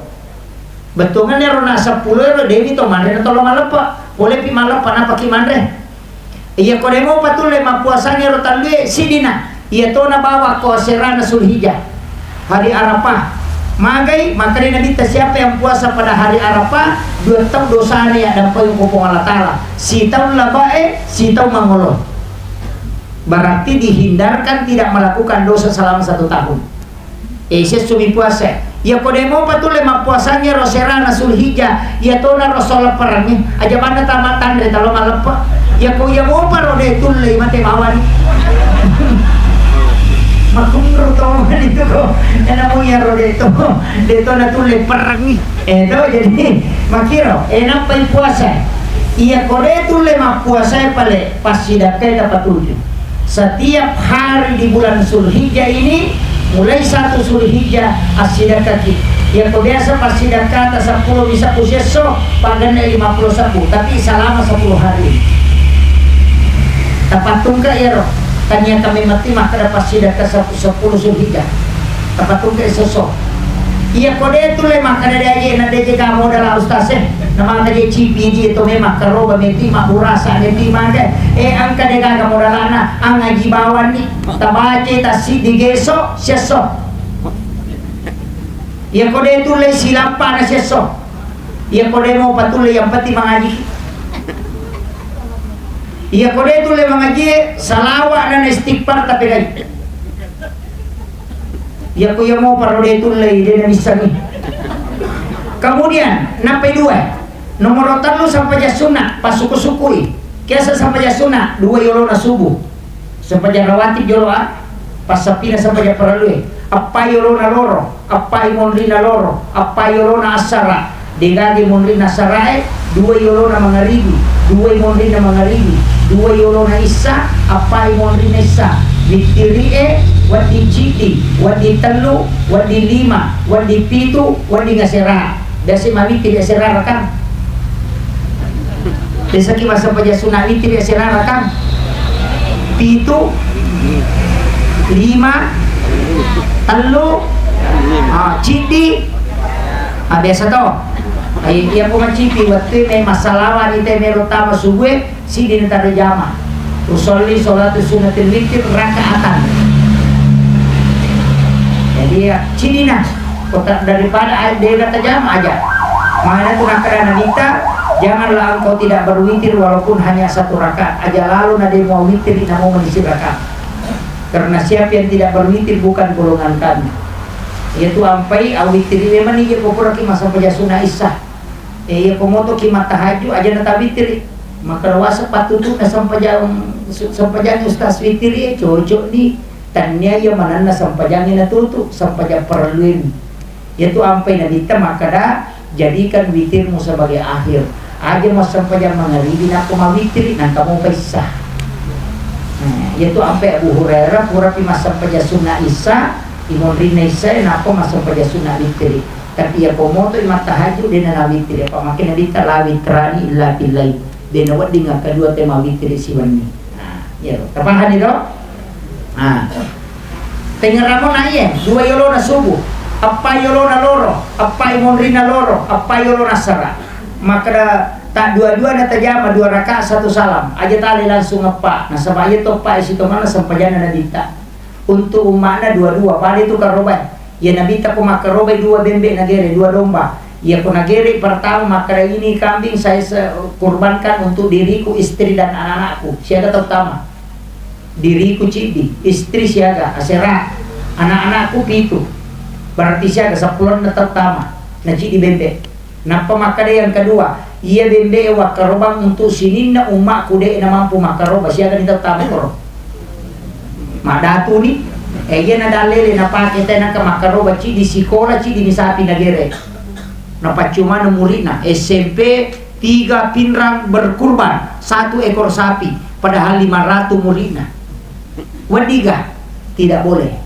Bettuangenna ero na seppulo ero, de'mi to manre na tolo malleppe. Polepi malleppe, napaki manre. Iya ko de' mopa tulle mappuasangngi ero tellue, sidina. Iya tona bawa ko aserana Zulhijjah. Hari Arafah. Magai, makkedai Nabitta, siapa yang puasa pada hari Arafah, dua taung dosana ya dampai ko Puang Allah Ta'ala. Sitaung labae, sitaung mangolo. Berarti dihindarkan tidak melakukan dosa selama satu tahun. E, siesso mi puasa. Iya ko de' mopa tulle mappuasangngi ro serana Zulhijjah, iya tona ro sola perangngi. Aja banna tama tanre talo malleppe. Iya ko iya mopa ro de' tulle mate bawani. Makunru to mani tu ko. Ena mo iya ro de' to. De' to na tulle perangngi. E to, jadi makkiro, e, nappai puasa. Iya ko de' tulle mappuasa pale, passidakkai tapatuju. Setiap hari di bulan Zulhijjah ini, mulai satu Zulhijjah, assidakkaki. Iya ko biasa passidakkata seppulo bisa ku siesso, paganna lima puluh sebbu, tapi selama sepuluh hari. Tapattungka iyaro, tania kami mati makkeda passidakka seppulo Zulhijjah. Tapattungka siesso. Iya ko de' tulle makkeda de' aje na de' je ga modala ustaz e. Na maka je cipi ji to memang karoba meti ma burasa meti maka. E, engka de' gaga modalana, angaji bawanni. Tabaca tassiddi geso, siesso. Iya ko de' tulle silappa na siesso. Iya ko de' mopa tulle yang penting mangaji. Iya ko de' tulle mangaji, salawa na istighfar tapegai. Iya ko iya mopa ro de' tulle, de' na bisa ni. Kemudian, nappai dua. Nomor tellu sempajang sunna, passuku-sukui. Kiasa sempajang sunna, dua yolona subuh. Sempajang rawatib jolo a, passappina sempajang parellue. Eppa yolona loro, eppa monrina loro, eppa yolona assara. De' gaga monrina assarae, dua yolona mangaribi, dua monrina mangaribi, dua yolona issa, eppa monrina issa. Wittirie, wedding ciddi, wedding tellu, wedding lima, wedding pitu, wedding asera. Biasa mawittiri asera rakang. Biasaki massempajang sunna wittiri asera rakang. Pitu, lima, tellu, ah, ciddi. Ah, biasa to. Ai, iya ko macipi wettu me massalawa ni te melo tama subue. Siddi na taro jama. Usolli sholatu sunnatil witir rakaatan. Jadi ya, siddi na. Kota daripada a-, de' na tajama aja. Mana tu nakkeda Nabitta, janganlah engkau tidak berwitir walaupun hanya satu rakaat. Aja lalo na de' mau witir na mau manisi rakaat. Karena siapa yang tidak berwitir bukan golongan kami. Iya tu ampai awitiri memang ni je ko puraki massempajang sunna issa. E, iya ko motoki mattahajju, aja na tawittiri. Maka lawasa pattutu'na sempajang, su-, sempajang ustaz wittiri, e, cocok ni. Tania iya manenna sempajang na tutu, sempajang parelluemi. Iya tu ampai Nabitta makkeda, jadikan witirmu sebagai akhir. Aja massempajang mangaribi nappa mawittiri, nangka mopa issa. Nah, iya tu ampai Abu Hurairah, purapi massempajang sunna issa, imonrinna issa, nappa massempajang sunna wittiri. Tapi iya ko motoi mattahajju, de' na nawittiri. Apa makkeda Nabitta, "La witrani illa fil lail." De' na wedding akkadua te mawittiri siwenni. Nah, iyaro. Tapahani to? Nah. Tengngeramo na iye, dua yolona subuh, eppa yolona loro, eppa monrinna loro, eppa yolona assara. Makkeda ta dua-dua na tajama dua rakaat satu salam. Aja tale langsung eppa. Nasaba iya to eppa e sitongenna sempajanna Nabitta. Untuk umma'na dua-dua, pada itu karobai. Iya Nabitta ko makkarobai dua bembe nagere, dua domba. Iya ko nagere pertama makkeda, "Ini kambing saya se-, kurbankan untuk diriku, istri dan anak-anakku." Siaga terutama? Diriku ciddi, istri siaga, asera, anak-anakku pitu. Berarti siaga, seppulo na terutama. Na ciddi bembe. Nappa makkeda yang kedua, iya bembe e wakkarobang untuk sininna ummakku de' na mampu makkaroba, siaga ni tau tama koro. Madatu ni, e, iya na dalele napake te naka makkaroba, ciddi sikola, ciddi ni sapi nagere. Napaccumana muridna, S M P tiga Pinrang berkurban satu ekor sapi, padahal lima ratus muridna. Weddiga? Tidak boleh.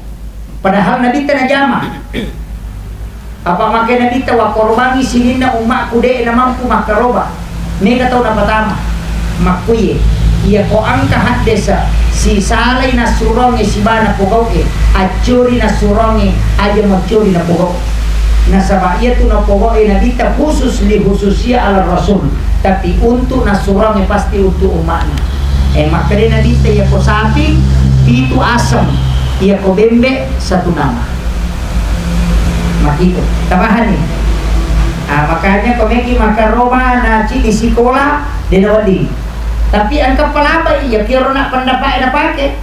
Padahal Nabitta najama. Apa makkeda Nabitta, "Wakkorobangi sininna ummakku de' namampu makkaroba." Mega tau napatama. Makkuye. Iyako engka haddese sisalai nassurongnge sibawa napogau'e, accori nassurongnge aja maccori napogau. Nasaba iyatu napogau'e Nabitta khusus li khususia ala Rasul, tapi untuk nassurongnge pasti untuk umma'na. Eh, makkeda Nabitta, iyako sapi pitu aseng, iyako bembe satu nama. Makitu. Tapahani? Ah, makanya ko meki makkaroba na cidi sikola, de nawedding. Tapi engka palapa iya kiro na pendapat napake.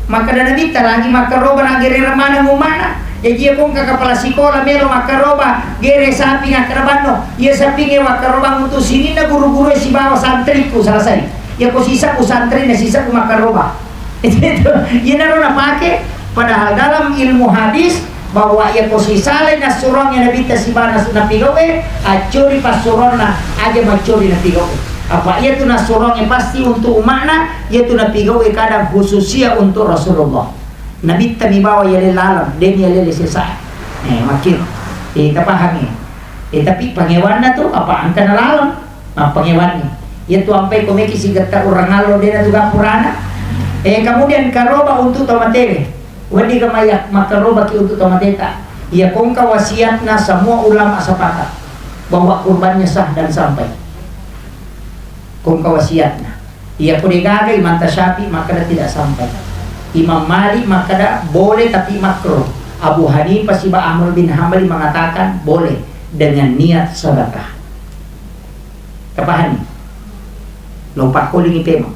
Makkeda Nabitta, lagi makkaroba na gerereng maneng ummana. Jaji iya ko engka kepala sikola melo makkaroba, gere sapi ngakkeda banno. Iya sapinge makkaroba untuk sininna guru-guru sibawa santriku selesai. Iya ko sisebbu santrina sisebbu makkaroba. Itu, iyanaro napake. Padahal dalam ilmu hadis bahwa iya ko sisalai nassurongnge Nabitta sibawa nas-, napigau'e, accori passurongnge aja maccori napigau'e. Apa iyatu nassurongnge pasti untuk umma'na, iyatu napigau'e kadang khususia untuk Rasulullah. Nabitta mi bawa yale laleng, deni yale sesa. Eh, makkiro. Eh, tapahangi. Eh, tapi pangewanna tu apa engka nalaleng? Mappangewanni. Iyatu ampai ko meki sigetta urang allo de natu gappurana. Eh, kemudian karoba untuk tau matewe. Wedding ga maya makkarobaki untuk tau mateta. Iya kongka wasiatna semua ulama sepakat bahwa kurbannya sah dan sampai. Kongka wasiatna. Iya ko degaga Imam Syafi'i makkeda tidak sampai. Imam Malik makkeda boleh tapi makruh. Abu Hanifah siba Ahmad bin Hambali mengatakan boleh dengan niat sedekah. Tapahani? Lo pakkolingi pemeng.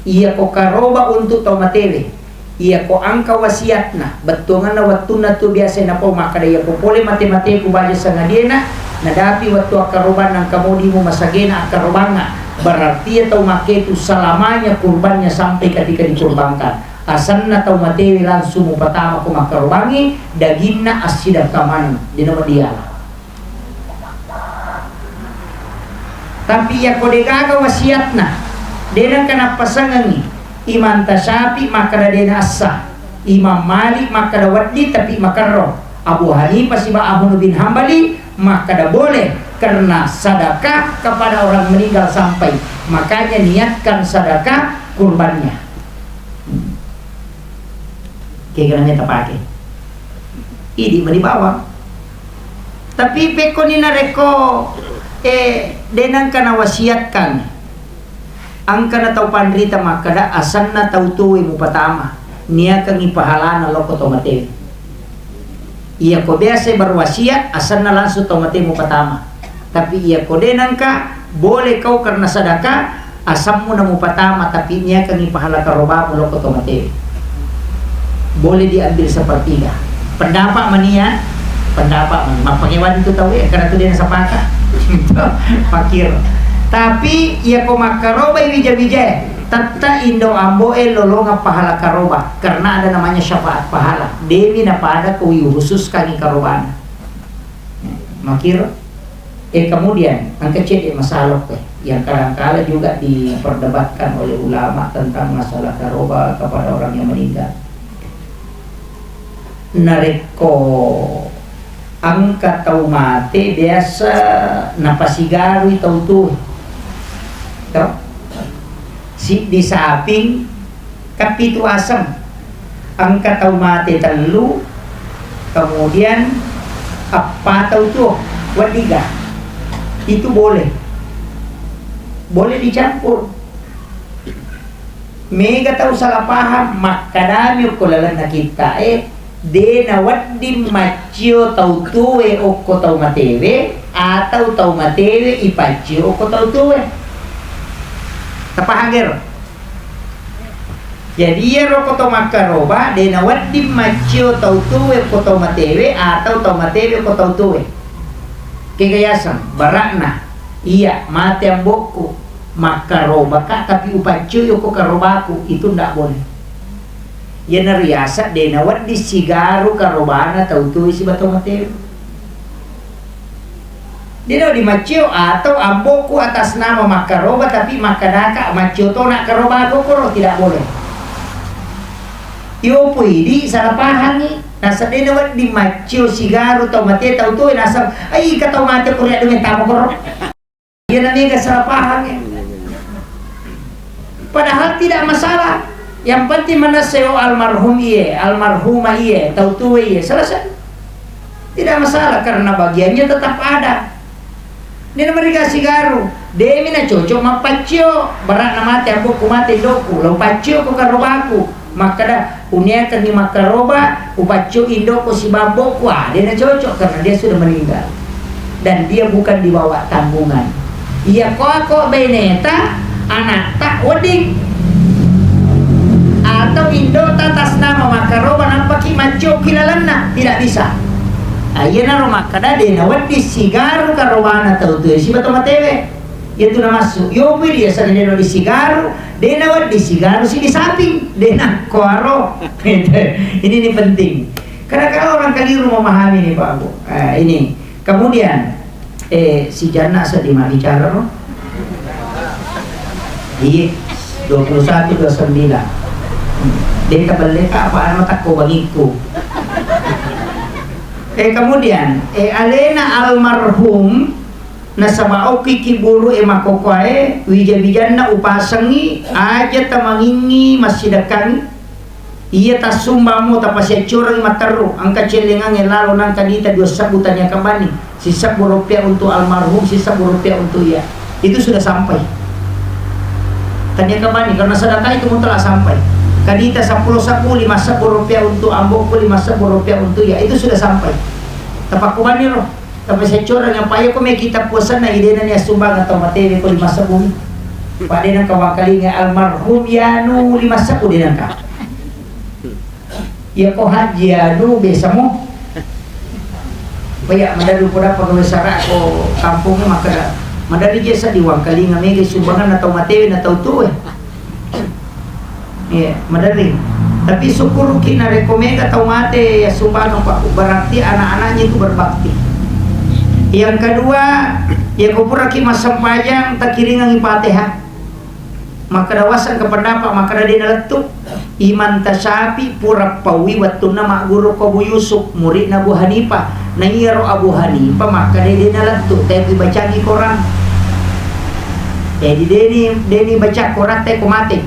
Iya ko karoba untuk tau matewe. Iya ko engka wasiatna, bettuanganna wettunna tu biasa napau makkeda, iya ko pole mate-mateku baja sangadiena, nadapi wettu akkarobanna engka modimu masagena akkarobangnga. Berarti iya tau makketu selamanya kurbannya sampai ketika dikurbankan. Asenna tau matewe langsung mupatama ko makkarobangi, daginna assidakka maneng, dena mediala. Tapi iya ko degaga wasiatna, de nengka nappasengengi. Imam Tasyafi makkeda de naessa, Imam Malik makkeda wedding tapi makerro, Abu Hanifah siba Ahmad bin Hambali makkeda boleh karena sedekah kepada orang meninggal sampai, makanya niatkan sedekah kurbannya. Kegananya tapake. Idi mani bawang. Tapi pekkoni narekko, eh, de nengka nawasiatkan, engkana tau panrita makkeda, asenna tau tuwe mupatama, niakengi pahalana lokko tau matewe. Iya ko biasa berwasiat, asenna langsung tau matewe mupatama. Tapi iya ko de nengka, boleh kau karena sedekah, asemmu namupatama, tapi niakengi pahala karobamu lokko to matewe. Boleh diambil sepertiga. Pendapat mania, pendapat mania. Mappangewan itu tau ya, karena tu de nasapaka. Fakir. Tapi iya ko makkarobai wija-wijae, tetta indo amboe lolonga pahala karoba, karena ada namanya syafaat pahala. Demi napada ko wi khususkangi karobana. Makiro. Eh, kemudian, engka cedde masalah, eh, yang kadangkala juga diperdebatkan oleh ulama tentang masalah karoba kepada orang yang meninggal. Narekko engka tau mate, biasa napasigarui tau tuo. To? Siddi saping, Kan pitu aseng. Engka tau mate tellu, kemudian eppa tau tuo, weddiga. Itu boleh. Boleh dicampur. Mega tau salah paham, makkadami okko lalenna kitta e, de nawedding maccio tau tuoe okko tau matewe, atau tau matewe ipaccio okko tau tuoe. Tapahang gero? Jadi, iyaro ko to makkaroba, de nawedding maccio tau tuwe ko tau matewe, atau tau matewe ko tau tuwe. Kega yaseng, bara'na, iya, mate ambokku, makkarobaka, tapi upaccio ko karobaku, itu ndak boleh. Iyanaro yaseng de nawedding sigaru karobana tau tuwe siba tau matewe. Dena wedding maccio atau ambokku atas nama makkaroba, tapi makkadaka maccio tona karoba kokoro, tidak boleh. Iyo pui di salah pahangi, nasaba dena wedding maccio sigaru tau mate tau tuwe, nasaba ai ka tau mate ko ri adunge tama koro. Iyana mega salah pahangi. Padahal tidak masalah. Yang penting manessai, oh, almarhum iye, almarhumah iye, tau tua iye, selesai. Tidak masalah, karena bagiannya tetap ada. Ini namanya dikasih garu. Demi na cocok mappaccio, berat na mate, ambokku mate, indokku, lo paccio ko karobaku. Makkada, uniakanni makkaroba, upaccio indokku sibawa ambokku, ah, de na cocok karena dia sudah meninggal. Dan dia bukan dibawa tanggungan. Iya ko ako beneta, anakta wedding. Atau indota atas nama makkaroba nampaki maccio ki lalenna, tidak bisa. Ah, iyanaro makkada de na wedding sigaru karobana tau tuwe sibawa tau matewe. Iyatu namassu, yopi dia sana de na wedding sigaru, de na wedding sigaru si di sapi, de na kuaro. Ini ni penting. Kadang-kadang orang keliru memahami nih, Pak Bu. Ah, ini. Kemudian, eh, si Janna sedih mah bicara, no? Iya, dua puluh satu, dua puluh sembilan. Hmm. Dia kebelek apa anu tak kau bangiku. Eh, kemudian, eh, alena almarhum, nasaba okki kiburu e makokoae, wija-wijanna upasengi, aja tamangingi massidekkangi. Iya tassumbammu tapasiaccorengngi matteru, engka cellengangnge lalo nangka dita dua sebbu tania kembani, sisebbu rupiah untuk almarhum, sisebbu rupiah untuk iya. Itu sudah sampai. Tania kembani, karena sedekah itu mutlak sampai. Kadita seppulo sebbu, lima sebbu rupiah untuk ambokku, lima sebbu rupiah untuk iya, itu sudah sampai. Tapakkubani ro. Tapi saccoreng apa ya, ko meki tappuasanna, idena ni assumbang atau matewe ko lima sebbu. Pak dena kawangkalinga almarhum Yanu lima sebbu dena ka. Ya ko Haji Yanu besamo. Paya madari poda pegawai sara ko kampung maka madari jesa diwangkalinga mega sumbangan atau matewe na tau tuwe. Iya, maderri. Tapi sukkuruki narekko mega tau mate ya sumbangeng, Pak, berarti anak-anaknya itu berbakti. Yang kedua, ya ko puraki massempajang takiringangi Fatihah. Makkeda waseng ke pendapat, makkeda de nalettu. Imam Tasyafi pura paui wettunna magguru ko Abu Yusuf, muridna Abu Hanifah. Na iyaro Abu Hanifah makkeda de nalettu, tapi bacangi Quran. Jadi deni, deni baca Quran te ko mate.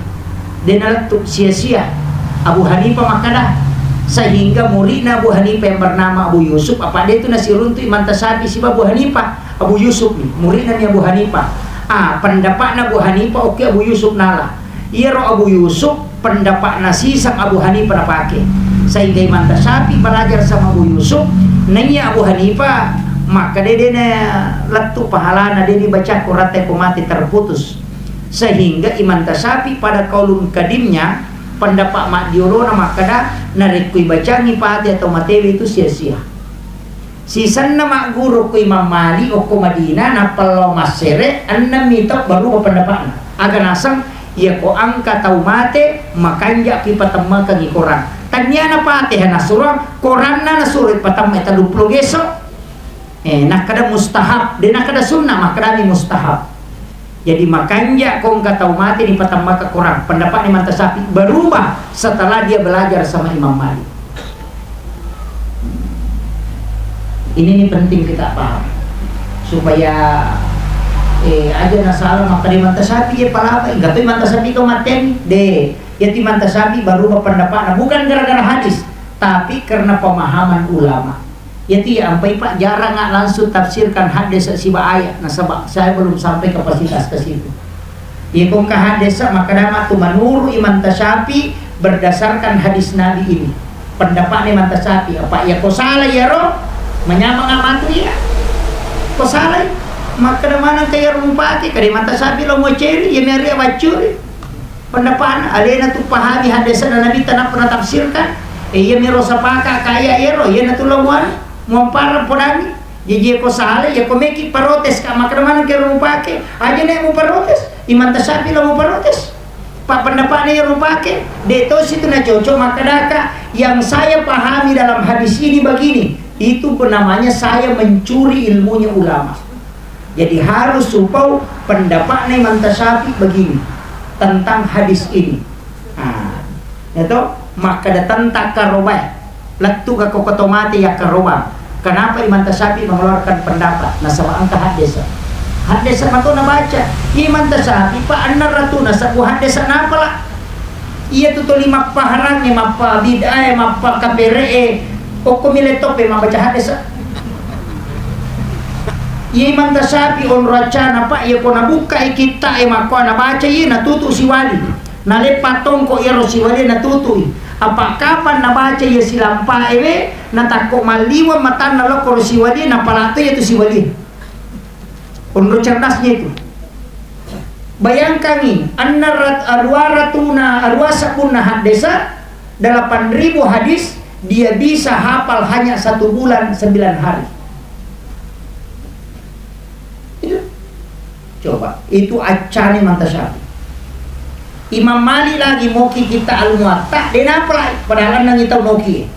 De nalettu sia-sia. Abu Hanifah makkeda, sehingga muridna Abu Hanifah yang bernama Abu Yusuf, apa de tu nasiruntu Imam Tasyafi siba Abu Hanifah, Abu Yusuf ni, muridna ni Abu Hanifah. Ah, pendapatna Abu Hanifah, oke, Abu Yusuf nala. Iyaro Abu Yusuf, pendapatna siseng Abu Hanifah napake. Sehingga Imam Tasyafi belajar sama Abu Yusuf, naiya Abu Hanifah, maka de, de nalettu pahalana, de dibaca Quran te ko mate terputus. Sehingga Imam Tasyafi pada kaulun kadimnya, pendapat maddiolona makkeda, narekko ibacangi Fatihah atau matewe itu sia-sia. Sisenna magguru ko Imam Malik okko Madinah, nappa lao massere, ennemmi tau baru pendapatna. Aga naseng, iya ko engka tau mate, makanjaki patemmakengi Quran. Tannia na Fatihah nasurang, Quranna nasuro patemma telluppulo geso. Eh, nakkeda mustahab, de nakkeda sunnah, makkedami mustahab. Jadi, makanja ko engka tau mate nipatemmaka Quran. Pendapatnya Imam Tasyafi berubah setelah dia belajar sama Imam Malik. Ini nih penting kita paham. Supaya, eh, aja na salah makkeda Imam Tasyafi, ya palapa, enggak tuh Imam Tasyafi kau mateni. De, ya Imam Tasyafi berubah pendapatnya. Bukan gara-gara hadis, tapi karena pemahaman ulama. Iyatu iya ampai, Pak, jarang nggak langsung tafsirkan hadis siba ayat, nasaba saya belum sampai kapasitas ke situ. Iya, ko engka hadis, maka dama tu menurut Imam Tasyafi berdasarkan hadis Nabi ini. Pendapatnya Imam Tasyafi, apa iya ko salah iya ro? Menyamang matu iya. Ko salah, maka mana kayak rumah pakai, kada Imam Tasyafi lo mau ceri, iya meri bacuri. Pendapatna, alena tu pahami hadesana Nabitta nappa natafsirkan. E, iya miro sapaka kaya ero, iya natu lo muan, muampara podani. Jaji ko sala, iya ko meki parotes ka, makkeda maneng kero mupake. Aja nek muparotes, Imam Tasyafi lo muparotes. Pak pendapatna ero pake, de tosi tu nacocok makkedaka, yang saya pahami dalam hadis ini begini, itu namanya saya mencuri ilmunya ulama. Jadi harus supau pendapatna Imam Tasyafi begini tentang hadis ini. Nah, ya toh, makkeda tentang karobae. Lettu ka ko keto mate ya karoba. Kenapa Imam Tasyafi mengeluarkan pendapat? Nasaba engka hadis. Haddesa mato nabaca. Iye Imanta Syafi'i, Pak, enneng ratuna sebbu haddesa napala. Iya tu toli mappaharangnge, mappabid'ae, mappakapere'e, okkomi lettoppe mabbaca haddesa. Iya Imanta Syafi'i onro accana, Pak, iya ko nabukkai kitta'e makkoa nabaca, iya natutu siwali. Naleppa tongko iyaro siwalie natutui. Apa kapang nabaca iya silampa'e we, natakko malliweng matanna lokko ro siwalie, napala to iya tu siwalie. Onro cerdasnya itu. Bayangkangi, anna rat-, arua ratuna, arua sebbunna haddesa, delapan ribu hadis, dia bisa hafal hanya satu bulan, sembilan hari. Itu. Coba, itu accane Imanta Syafi'i. Imam Malik lagi moki kitta Al-Muwatta, de napalai, padahal enneng tau noki.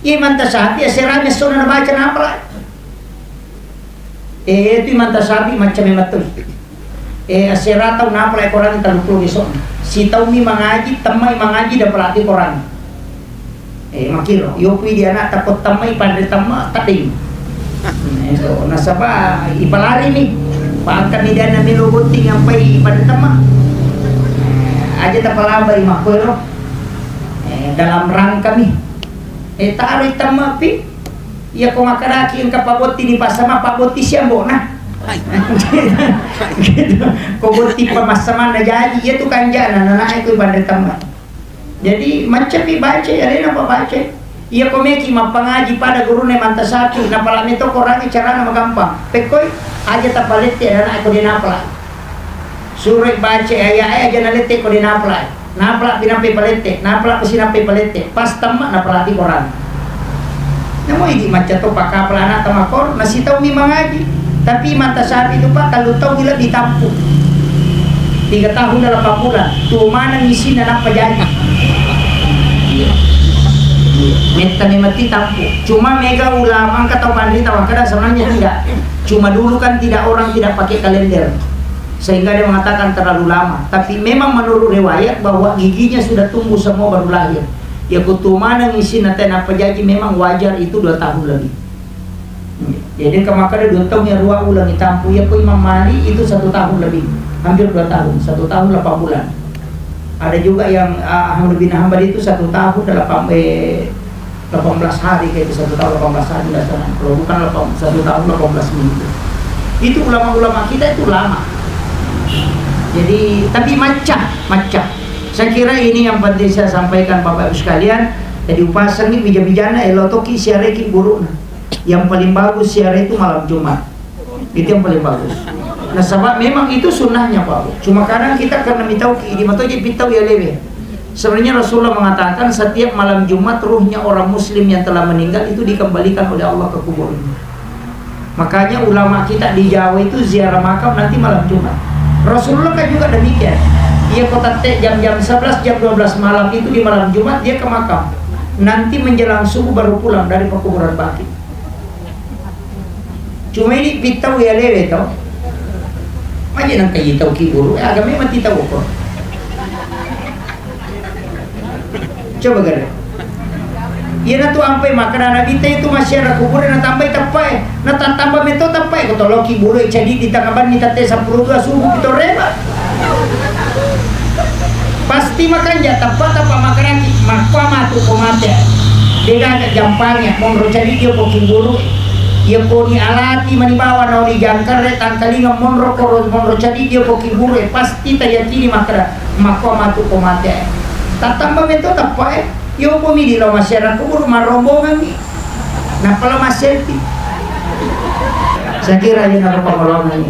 Iya Imanta Syafi'i, asera messona nabaca napalai. Eh, itu Imanta Syafi'i macca memang tu. Eh, asera tau napalai Koran tellu pulo besokna. Sitaumi mangaji, temmai mangaji, dapalaki Koran. Eh, makkiro, yopui di ana'ta ko temmai panre temma, tedding. Eh, so, nasaba ipalari mi. Pangkami dana melo botting ampai panre temma. Eh, aja tapalabai makkoero. Eh, dalam rangka mi. Eh, taroi temma pi. Iya ko makkadaki engka pabotti di pasama, pabotti siambona. Gitu. Ko botti pamassamanna jaji, iya tu kanjana, nanae ko panre temma. Jadi, maccapi baca, alena pa baca. Iya ko meki mappangaji pada gurune Imanta Syafi'i, napala metto Korangnge carana magampang. Pekkoi, aja tapalette anana ko de napala. Suroi baca ayat aja nalette ko de napala. Napala pinampe palette, napala pasinampe palette. Pas temma napalati Koran. Namo idi macca to pakapala anakta makor, nasitaumi mangaji. Tapi Imanta Syafi'i tu, Pak, tellu taung lebbi tampu. Tiga tahun delapan bulan. Tuo maneng isinna nappa jaji. Metta memang ti tampu. Cuma mega ulama engka tau panrita makkeda sebenarnya tidak. Cuma dulu kan tidak, orang tidak pakai kalender. Sehingga dia mengatakan terlalu lama. Tapi memang menurut riwayat bahwa giginya sudah tumbuh semua baru lahir. Ya, ko tuo maneng isinna te nappa jaji, memang wajar itu dua tahun lebih. Jadi, engka makkeda dua taung ya rua ulang itampu. Iya ko Imam Malik itu satu tahun lebih, hampir dua tahun, satu tahun delapan bulan. Ada juga yang, ah, Ahmad bin Hanbal itu satu tahun delapan, eh, delapan belas hari, kayak itu satu tahun delapan belas hari, nggak salah. Kalau bukan delapan, satu tahun delapan belas minggu. Itu ulama-ulama kita itu lama. Jadi, tapi macca, macca. Saya kira ini yang penting saya sampaikan, Bapak Ibu sekalian. Jadi, upasengi bija-bijana, elo toki siareki burukna. Yang paling bagus siare itu malam Jumat. Itu yang paling bagus. Nasaba memang itu sunnahnya, Pak. Cuma kadang kita karena mitauki, idi matoje pitau ya lewe. Sebenarnya Rasulullah mengatakan setiap malam Jumat ruhnya orang muslim yang telah meninggal itu dikembalikan oleh Allah ke kuburnya. Makanya ulama kita di Jawa itu ziarah makam nanti malam Jumat. Rasulullah kan juga demikian. Iya ko tette jam-jam sebelas, jam dua belas malam itu di malam Jumat dia ke makam. Nanti menjelang subuh baru pulang dari pekuburan Baqi. Cuma ini pitau ya lewe to. Aja nang kaji tau kiburu, eh, agama mati tau ko. Coba gare. Iya na tu ampai makkeda Nabi te itu masyarakat kubur na tambai teppae, na ta-, tambah meto teppae ko tolo kiburu cadi di tengah ban ni tette sepuluh dua subuh pitorema. Pasti makanja teppa-teppa makaraki, makko matu ko mate. Degaga jampange monro cadi dio ko kiburu. Iya ko ni alati mani bawa na oli jangkare tangkalinga monro koro monro cadi dio ko kiburu, pasti tayakini makkeda makko matu ko mate. Tattamba meto teppa e. Yo ko mi di lo masyarakat kubur marombongan ni. Nappa lo maselfie. Saya kira ini apa pengolongan ini.